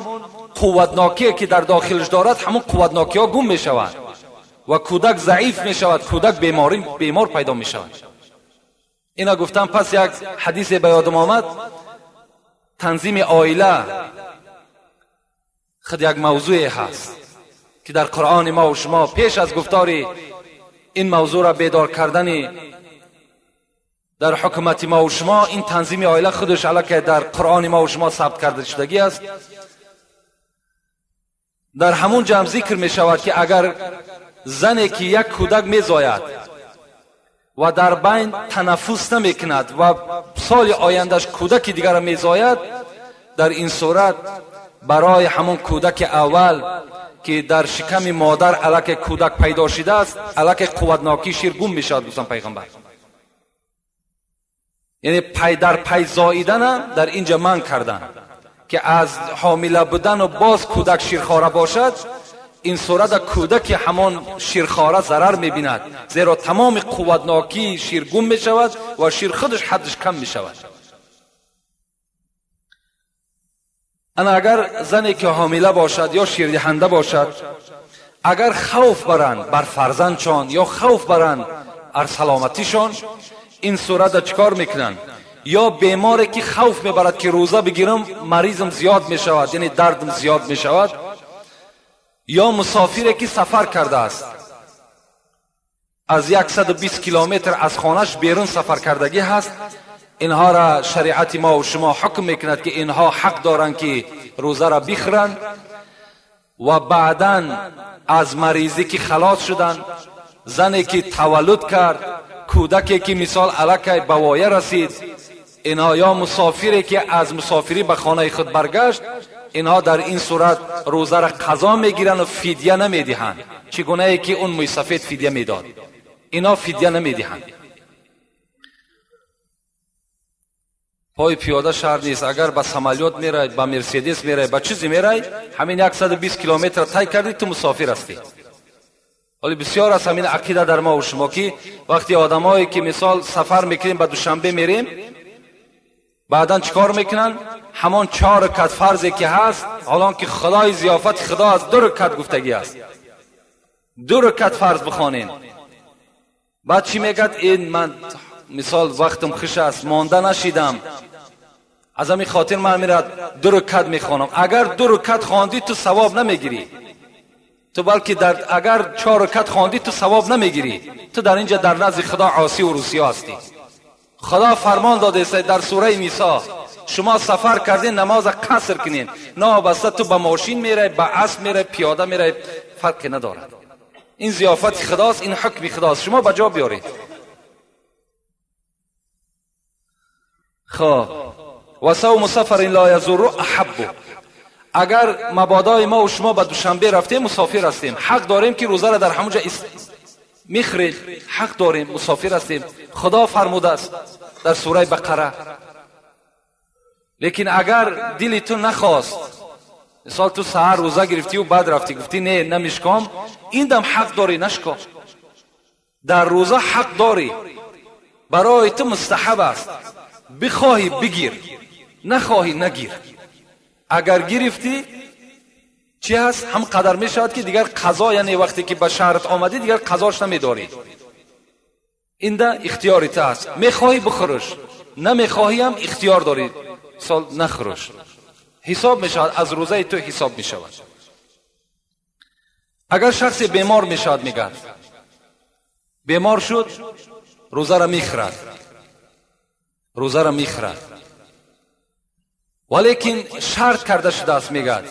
قوتناکی که در داخلش دارد، همون قوتناکی ها گم می شود و کودک ضعیف می شود، کودک بیمار پیدا می شود. اینا گفتم. پس یک حدیث به یادم آمد، تنظیم عائله خود یک موضوع هست که در قرآن ما و شما پیش از گفتار این موضوع را بیدار کردن در حکومت ما و شما، این تنظیم عائله خودش علاکه در قرآن ما و شما ثبت کرده شدگی است. در همون جمع ذکر می شود که اگر زنی که یک کودک می زاید و در بین تنفس نمی کند و سال آیندهش کودک دیگر را می زاید، در این صورت برای همون کودک اول که در شکم مادر علاکه کودک پیدا شده است، علاکه قوتناکی شیر گم می شود. گفتن پیغمبر، یعنی پی در پی زاییدن در اینجا من کردن که از حامله بودن و باز کودک شیرخواره باشد، این صورت کودک همان شیرخواره ضرر میبیند، زیرا تمام قوتناکی شیر گم می شود و شیر خودش حدش کم می شود. انا اگر زنی که حامله باشد یا شیردهنده باشد، اگر خوف برند بر فرزندشان یا خوف برند بر سلامتیشان، این صورت چیکار میکنن؟ یا بیماری که خوف میبرد که روزه بگیرم مریضم زیاد میشود، یعنی دردم زیاد میشود، یا مسافری که سفر کرده است، از 120 کیلومتر از خانهش بیرون سفر کردگی هست، اینها را شریعت ما و شما حکم میکند که اینها حق دارند که روزه را بخورند و بعدا از مریضی که خلاص شدن، زنی که تولد کرد، کودکی که مثال علاکه به وایه رسید، اینها یا مسافری که از مسافری به خانه خود برگشت، اینها در این صورت روزه را قضا میگیرن و فدیه نمیدهند، چگونه ای که اون موی سفید فدیه میداد، اینا فدیه نمیدهند. پای پیاده شهر نیست، اگر با سمالیوت میرای، با مرسدس میرای، با چیزی میرای، همین 120 کیلومتر طی کردی تو مسافر هستی. ولی بسیار از همین عقیده در ما و شما که وقتی آدمایی که مثال سفر میکنیم به دوشنبه میریم، بعدا چیکار میکنن؟ همان 4 رکعت فرضی که هست، حالا که خدای ضیافت خدا از 2 رکعت گفتگی است، 2 رکعت فرض بخوانین. بعد چی میگد؟ این من مثال وقتم خوش است، مانده نشیدم، از همین خاطر من میرد 2 رکعت میخوانم. اگر 2 رکعت خواندی تو ثواب نمیگیری، تو بلکه در اگر 4 رکعت خواندی تو ثواب نمیگیری، تو در اینجا در نزد خدا عاصی و روسیا هستی. خدا فرمان داده است در سوره نساء، شما سفر کردین نماز قصر کنین، نه بسته تو به ماشین میره، به اسب میره، پیاده میره، فرقی ندارد. این ضیافت خداست، این حکم خداست، شما به جا بیارید. خب و صوم سفر لا یضر احب. اگر مبادای ما و شما به دوشنبه رفتیم، مسافر هستیم، حق داریم که روزه را در همونجا میخریم، حق داریم، مسافر هستیم، خدا فرموده است در سوره بقره. لیکن اگر دل تو نخواست، مثال تو سحر روزه گرفتی و بعد رفتی گفتی نه نمیشکام، این دم حق داری نشکا. در روزه حق داری، برای تو مستحب است، بخواهی بگیر، نخواهی نگیر. اگر گرفتی چی هست؟ هم قدر می شود که دیگر قضا، یعنی وقتی که به شهرت آمدی دیگر قضاش نمیداری. این ده اختیاری ته است، میخواهی بخورش، نمیخواهی هم اختیار داری، سال نخورش، حساب می شود، از روزه تو حساب می شود. اگر شخص بیمار می شود، میگن بیمار شد، روزه را میخورد، روزه را میخورد، ولیکن شرط کرده شده است. میگد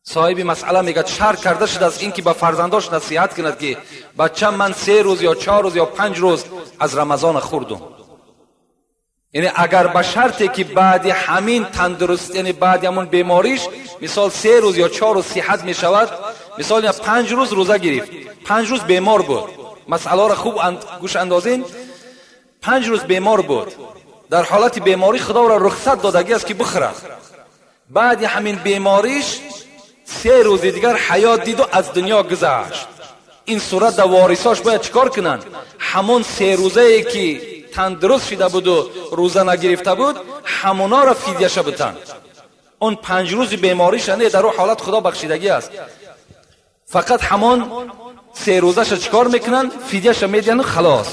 صاحب مسئله، میگد شرط کرده شده است اینکه به فرزنداش نصیحت کند که بچه من 3 روز یا 4 روز یا 5 روز از رمضان خوردم. یعنی اگر به شرطی که بعد همین تندرست، یعنی بعد همون بیماریش، مثال 3 روز یا 4 روز صحت میشود، مثال یا 5 روز روزه گرفت، 5 روز بیمار بود، مسئله را خوب گوش اندازین، 5 روز بیمار بود، در حالت بیماری خدا را رخصت دادگی است که بخورد. بعد همین بیماریش 3 روز دیگر حیات دید و از دنیا گذشت. این صورت در وارثاش باید چیکار کنن؟ همون 3 روزه ای که تندرست شده بود و روزه نگرفته بود، همونا را فدیه بتن. اون 5 روز بیماریش نه، در اون حالت خدا بخشیدگی است، فقط همون 3 روزش چیکار میکنن؟ فدیه‌ش میدن، خلاص.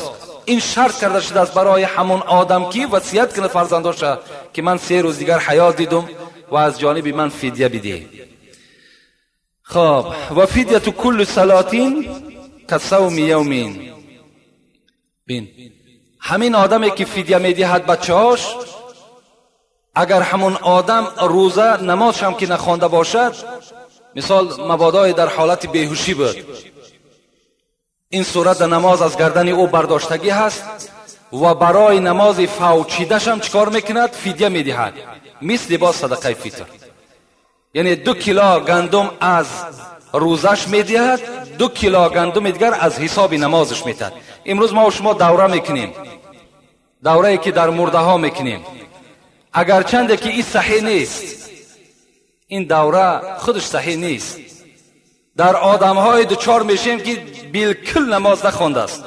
این شرط کرده شده است برای همون آدم که وصیت کنه فرزنداش که من 3 روز دیگر حیات دیدم و از جانب من فدیه بده. خب و فدیه کل صلاتین کصوم یومین. بین همین آدمی که فدیه میدهد بچه‌هاش، اگر همون آدم روزه نمازش هم که نخوانده باشد، مثال مبادای در حالت بیهوشی بود، این صورت نماز از گردن او برداشتگی هست و برای نماز فوچیدش هم چیکار میکند؟ فدیه میدهد، مثل با صدقه فطر. یعنی 2 کیلو گندم از روزش میدهد، 2 کیلو گندم دیگر از حساب نمازش میدهد. امروز ما و شما دوره میکنیم، دوره ای که در مرده ها میکنیم، اگرچند که این صحیح نیست، این دوره خودش صحیح نیست. در آدم های دچار میشیم که بالکل نماز نخوانده است.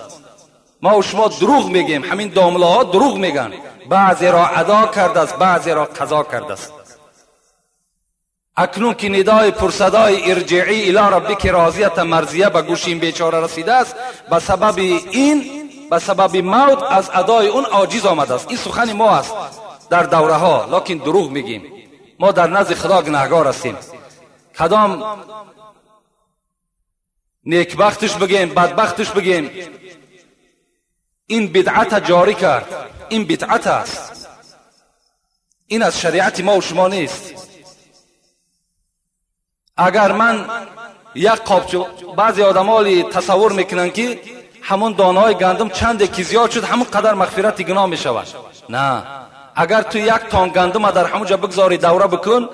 ما و شما دروغ میگیم، همین دامله ها دروغ میگن، بعضی را ادا کرده است، بعضی را قضا کرده است. اکنون که ندای پرصدای ارجعی الی ربک راضیه مرضیه به گوش این بیچاره رسیده است، به سبب این، به سبب موت از ادای اون عاجز آمده است. این سخن ما است در دوره ها، لکن دروغ میگیم. ما در نزد خدا گناهگار هستیم. کدام نیکبختش بگیم، بدبختش بگیم، این بدعت جاری کرد، این بدعت است، این از شریعت ما و شما نیست. اگر من یک قاب، بعضی آدمالی تصور میکنن که همون دانه‌های گندم چند که زیاد شد همون قدر مغفرت گناه میشود. نه، اگر تو 1 تن گندم در همونجا بگذاری دوره بکن،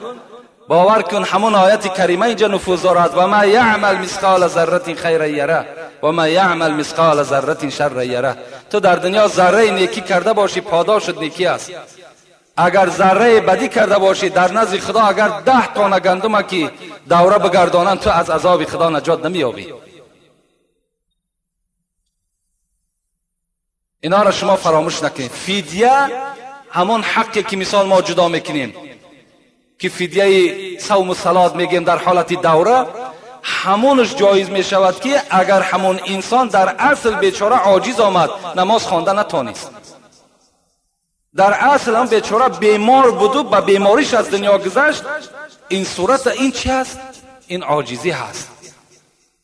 باور کن همون آیت کریمه اینجا نفوذ دارد، و ما یعمل مثقال ذره خیرا یره و ما یعمل مثقال ذره شر یره. تو در دنیا ذره نیکی کرده باشی پاداشت نیکی است، اگر ذره بدی کرده باشی در نزد خدا اگر 10 تن گندم که دوره بگردانند تو از عذاب خدا نجات نمییابی. اینا را شما فراموش نکنید. فدیه همون حقی که مثال ما جدا میکنیم که فدیه صوم و صلات میگیم در حالت دوره، همونش جایز میشود که اگر همون انسان در اصل بیچاره عاجز آمد، نماز خوانده نتانست، در اصل هم بیچاره بیمار بود و به بیماریش از دنیا گذشت، این صورت این چی هست؟ این عاجزی هست،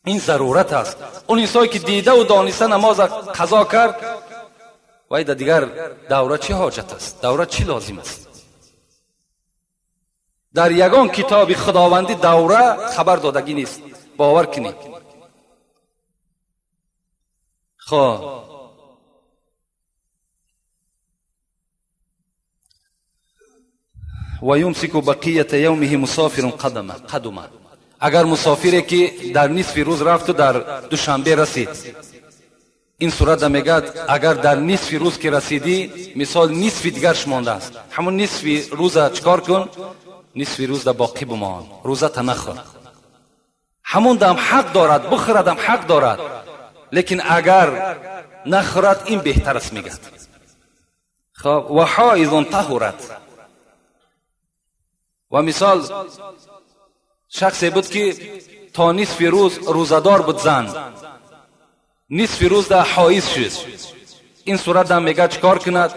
این ضرورت است. اون انسانی که دیده و دانسته نماز قضا کرد، وای در دیگر دوره چه حاجت است؟ دوره چی لازم است؟ در یگان کتاب خداوندی دوره خبر دادگی نیست، باور کنید. خب و یمسک بقیه یومه مسافر قدمه. اگر مسافری که در نصف روز رفت و در دوشنبه رسید، این صورت میگد اگر در نصف روز که رسیدی، مثال نصف دیگرش مانده است، همون نصف روز چکار کن؟ نصف روز در باقی بمان، روزه نخور. همون دم حق دارد بخوردم، حق دارد، لیکن اگر نخورد این بهتر است میگد. خب و حائض طهرت. و مثال شخصی بود که تا نصف روز روزدار بود، زن نصف روز در حائض شد، این صورت هم میگه چکار کند؟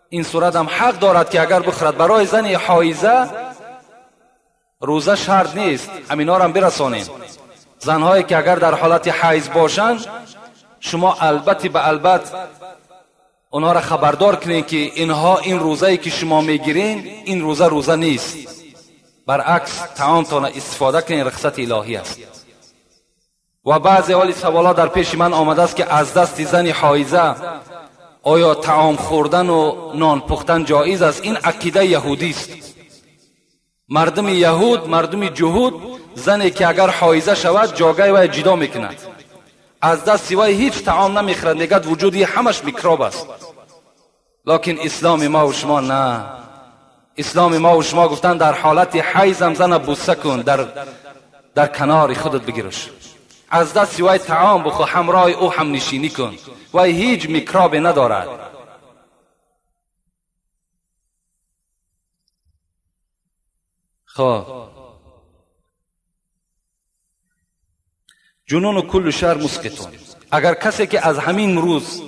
این صورت هم حق دارد که اگر بخورد. برای زن حائضه روزه شرط نیست، همینا را هم برسانیم. زنهایی که اگر در حالت حیض باشند، شما البته به البته اونها را خبردار کنین که اینها این روزه‌ای که شما میگیرین این روزه روزه نیست، برعکس طعامتان استفاده کنین، رخصت الهی است. و بعضی حالی سوالا در پیش من آمده است که از دست زن حائضه آیا طعام خوردن و نان پختن جایز است؟ این عقیده یهودی است. مردم یهود، مردم جهود، زنی که اگر حائضه شود جاگه وی جدا میکند، از دست وی هیچ طعام نمیخورد، میگد وجودی همش میکروب است. لکن اسلام ما و شما نه، اسلام ما و شما گفتن در حالت حیض هم زن بوسه کن، در کنار خودت بگیرش، از دست وی طعام بخور، همراه او هم نشینی کن، وی هیچ میکروب ندارد. خب جنون کل شهر مسقطون. اگر کسی که از همین روز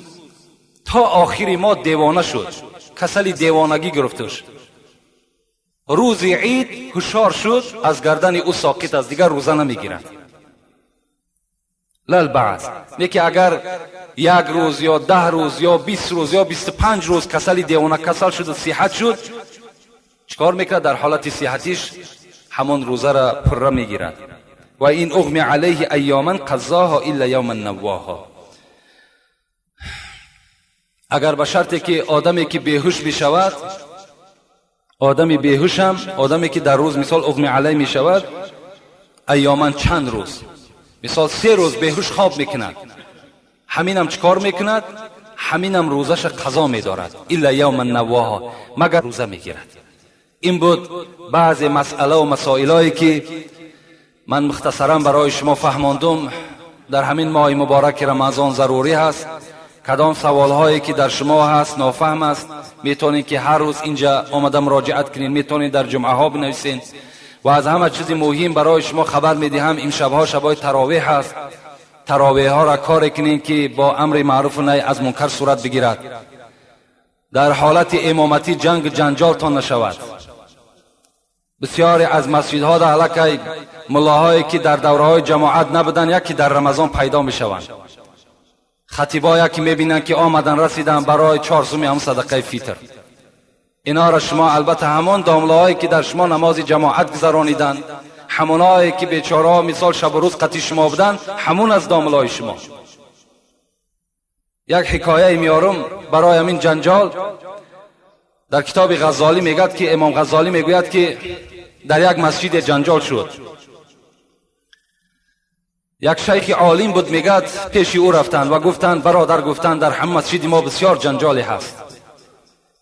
تا آخر ما دیوانه شد، کسلی دیوانگی گرفتش، روز عید هوشیار شد، از گردن او ساقط از دیگر روزه نمیگیرد. للبعض نه که اگر یک روز یا 10 روز یا 20 روز یا 25 روز کسلی دیوانه کسل شد و صحت شد، چکار میکرد؟ در حالت صحتیش همون روزه را پره میگیرد. و این اغمی علیه ایاما قضاها الا یوما نواها. اگر به شرطی که آدمی که بیهوش میشود، آدمی بیهوش هم، آدمی که در روز مثال اغمی علیه میشود، ایاما چند روز، مثال 3 روز بیهوش خواب میکند، همینم چکار میکند؟ همینم روزش قضا میدارد، الا یوما نواها، مگر روزه میگیرد. این بود بعض مسئله و مسائلایی که من مختصرا برای شما فهماندم. در همین ماه مبارک رمضان ضروری هست. کدام سوال هایی که در شما هست نافهم است، میتونید که هر روز اینجا آمده مراجعت کنید، میتونید در جمعه ها بنویسین. و از همه چیز مهم برای شما خبر میدهم، این شبها شبهای تراویح هست. تراویح ها را کار کنین که با امر معروف و نهی از منکر صورت بگیرد. در حالت امامتی جنگ جنجالتان نشود. بسیاری از مسجدها در علاقه ملاهایی که در دوره‌های جماعت نبودن، یکی در رمضان پیدا میشوند. خطیبایی که میبینن که آمدن رسیدن برای 4 سومی هم صدقه فیتر. اینا را شما البته همان داملاهایی که در شما نماز جماعت گذرانیدن، همونایی که بیچاره مثال شب و روز قطی شما بودن، همون از داملای شما. یک حکایه میارم برای همین جنجال. در کتاب غزالی میگد که امام غزالی میگوید که در یک مسجد جنجال شد. یک شیخ عالم بود، میگد پیش او رفتند و گفتند برادر، گفتند در هم مسجد ما بسیار جنجالی هست،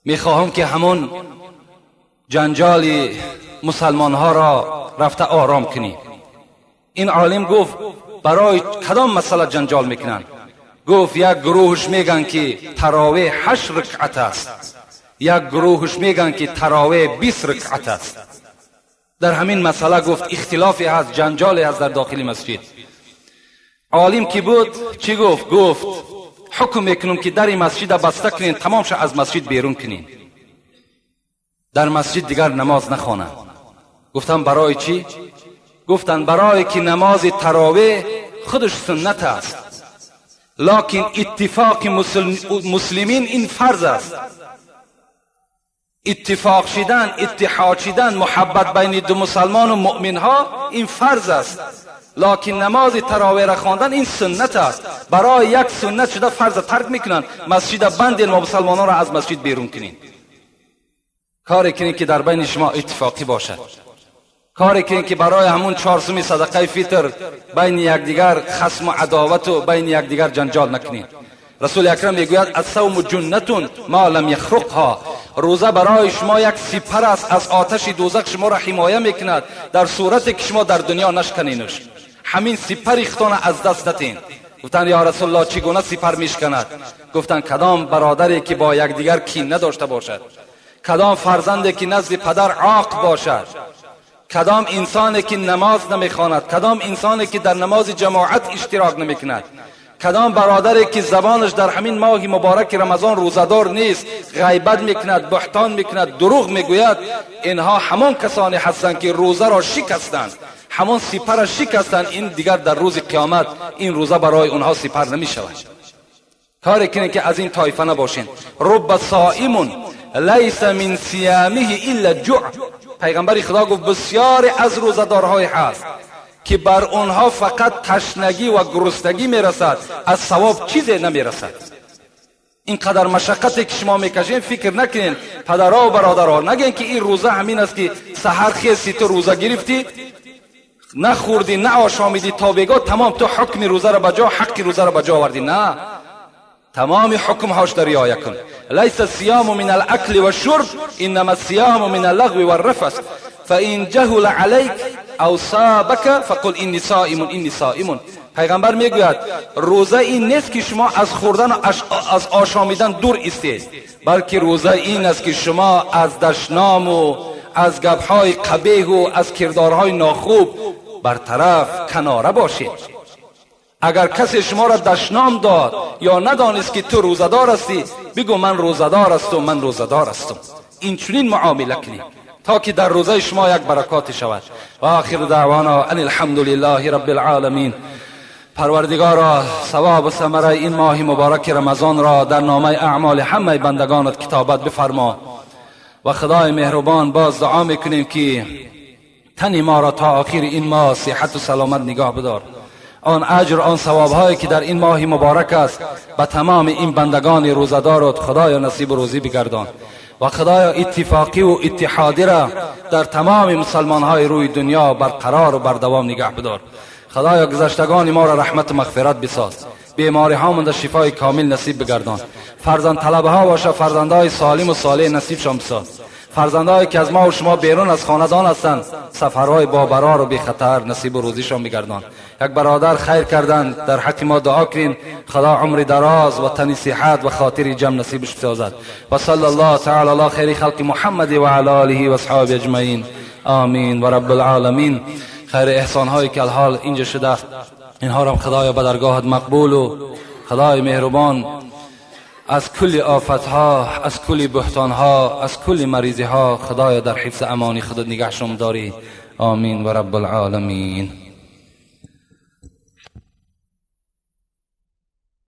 میخواهم که همون جنجال مسلمان ها را رفته آرام کنی. این عالم گفت برای کدام مسئله جنجال میکنند؟ گفت یک گروهش میگن که تراویح 8 رکعت است، یک گروهش میگن که تراویح 20 رکعت است. در همین مسئله گفت اختلافی هست، جنجالی هست در داخل مسجد. عالم که بود چی گفت؟ گفت حکم میکنم که در مسجد بسته کنین، تمامش از مسجد بیرون کنین، در مسجد دیگر نماز نخوانند. گفتم برای چی؟ گفتن برای که نماز تراویح خودش سنت است، لکن اتفاق مسلمین این فرض است. اتفاق شدن، اتحاد شدن، محبت بین دو مسلمان و مؤمن ها این فرض است، لکن نماز تراویح را خواندن این سنت است. برای یک سنت شده فرض ترک میکنن، مسجد بندین و مسلمانان را از مسجد بیرون کنین. کاری کنین که در بین شما اتفاقی باشد، کاری کنین که برای همون 4 سوم صدقه فطر بین یکدیگر خصم و عداوت و بین یکدیگر جنجال نکنین. رسول اکرم میگوید الصوم جنة ما لم یخرقها، روزه برای شما یک سپر است از آتش دوزخ، شما را حمایه میکند در صورتی که شما در دنیا نشکنینش. همین سپر خودتان از دست ندین. گفتند یا رسول الله چگونه سپر میشکند؟ گفتند کدام برادری که با یکدیگر کین نداشته باشد، کدام فرزندی که نزد پدر عاق باشد، کدام انسانی که نماز نمیخواند، کدام انسانی که در نماز جماعت اشتراک نمیکند، کدام برادری که زبانش در همین ماه مبارک رمضان روزه‌دار نیست، غیبت میکند، بهتان میکند، دروغ میگوید، اینها همان کسانی هستند که روزه را شکستند، همان سپر را شکستند. این دیگر در روز قیامت این روزه برای اونها سپر نمیشود. کاری کنید که از این طایفه نباشین. رب صائم لیس من صیامه الا جوع. پیغمبر خدا گفت بسیاری از روزه‌دارهای هست که بر اونها فقط تشنگی و گرسنگی میرسد، از ثواب چیزی نمیرسد. اینقدر مشقتی که شما میکشین فکر نکنین پدرها و برادرها، نگین که این روزه همین است که سحر خیستی تو روزه گرفتی، نخوردی، نه آشامیدی تا بگاه تمام تو حکم روزه را بجا، حق روزه را بجا آوردی. نه، تمام حکم هاش در رعایت کن. لیس الصیام من الاکل والشرب انما الصیام من اللغو والرفث فان جهل علیک او صابک فقل انی صائم انی صائم. پیغمبر میگوید روزه این نیست که شما از خوردن و از آشامیدن دور ایستید، بلکه روزه این است که شما از دشنام و از گپهای قبیح و از کردارهای ناخوب برطرف کناره باشید. اگر کسی شما را دشنام داد یا ندانست که تو روزه‌دار هستی، بگو من روزه‌دار هستم، من روزه‌دار هستم. این چنین معامله کنید تا که در روزه شما یک برکات شود. و آخر دعوانا ان الحمد لله رب العالمین. پروردگارا ثواب و ثمره این ماه مبارک رمضان را در نامه اعمال همه بندگانت کتابت بفرما. و خدای مهربان باز دعا میکنیم که تن ما را تا آخر این ماه صحت و سلامت نگاه بدار. آن اجر، آن ثواب هایی که در این ماه مبارک است به تمام این بندگان روزه‌دارت خدایا نصیب روزی بگردان. و خدایا اتفاقی و اتحادی را در تمام مسلمان های روی دنیا برقرار و بردوام نگه بدار. خدایا گذشتگان ما را رحمت و مغفرت بساز، بیماری ها در شفای کامل نصیب بگردان. فرزند طلبه ها باشه فرزندهای سالم و صالح نصیب شان بساز. فرزندهایی که از ما و شما بیرون از خاندان هستند سفرهای با برار و بی خطر نصیب و روزیشان بگردان. یک برادر خیر کردن در حق ما دعا کنین، خدا عمر دراز و تن صحت و خاطر جمع نصیبش بسازد. و صلی الله تعالی علی خیر خلق محمد و علی آله و اصحابه اجمعین، آمین و رب العالمین. خیر احسان هایی که الحال اینجا شده اینها را خدایا به درگاهت مقبول و خدای مهربان از کل آفتها، از کل بهتانها، از کل مریضیها خدایا در حفظ امانی خودت نگهشون داری. آمین و رب العالمین.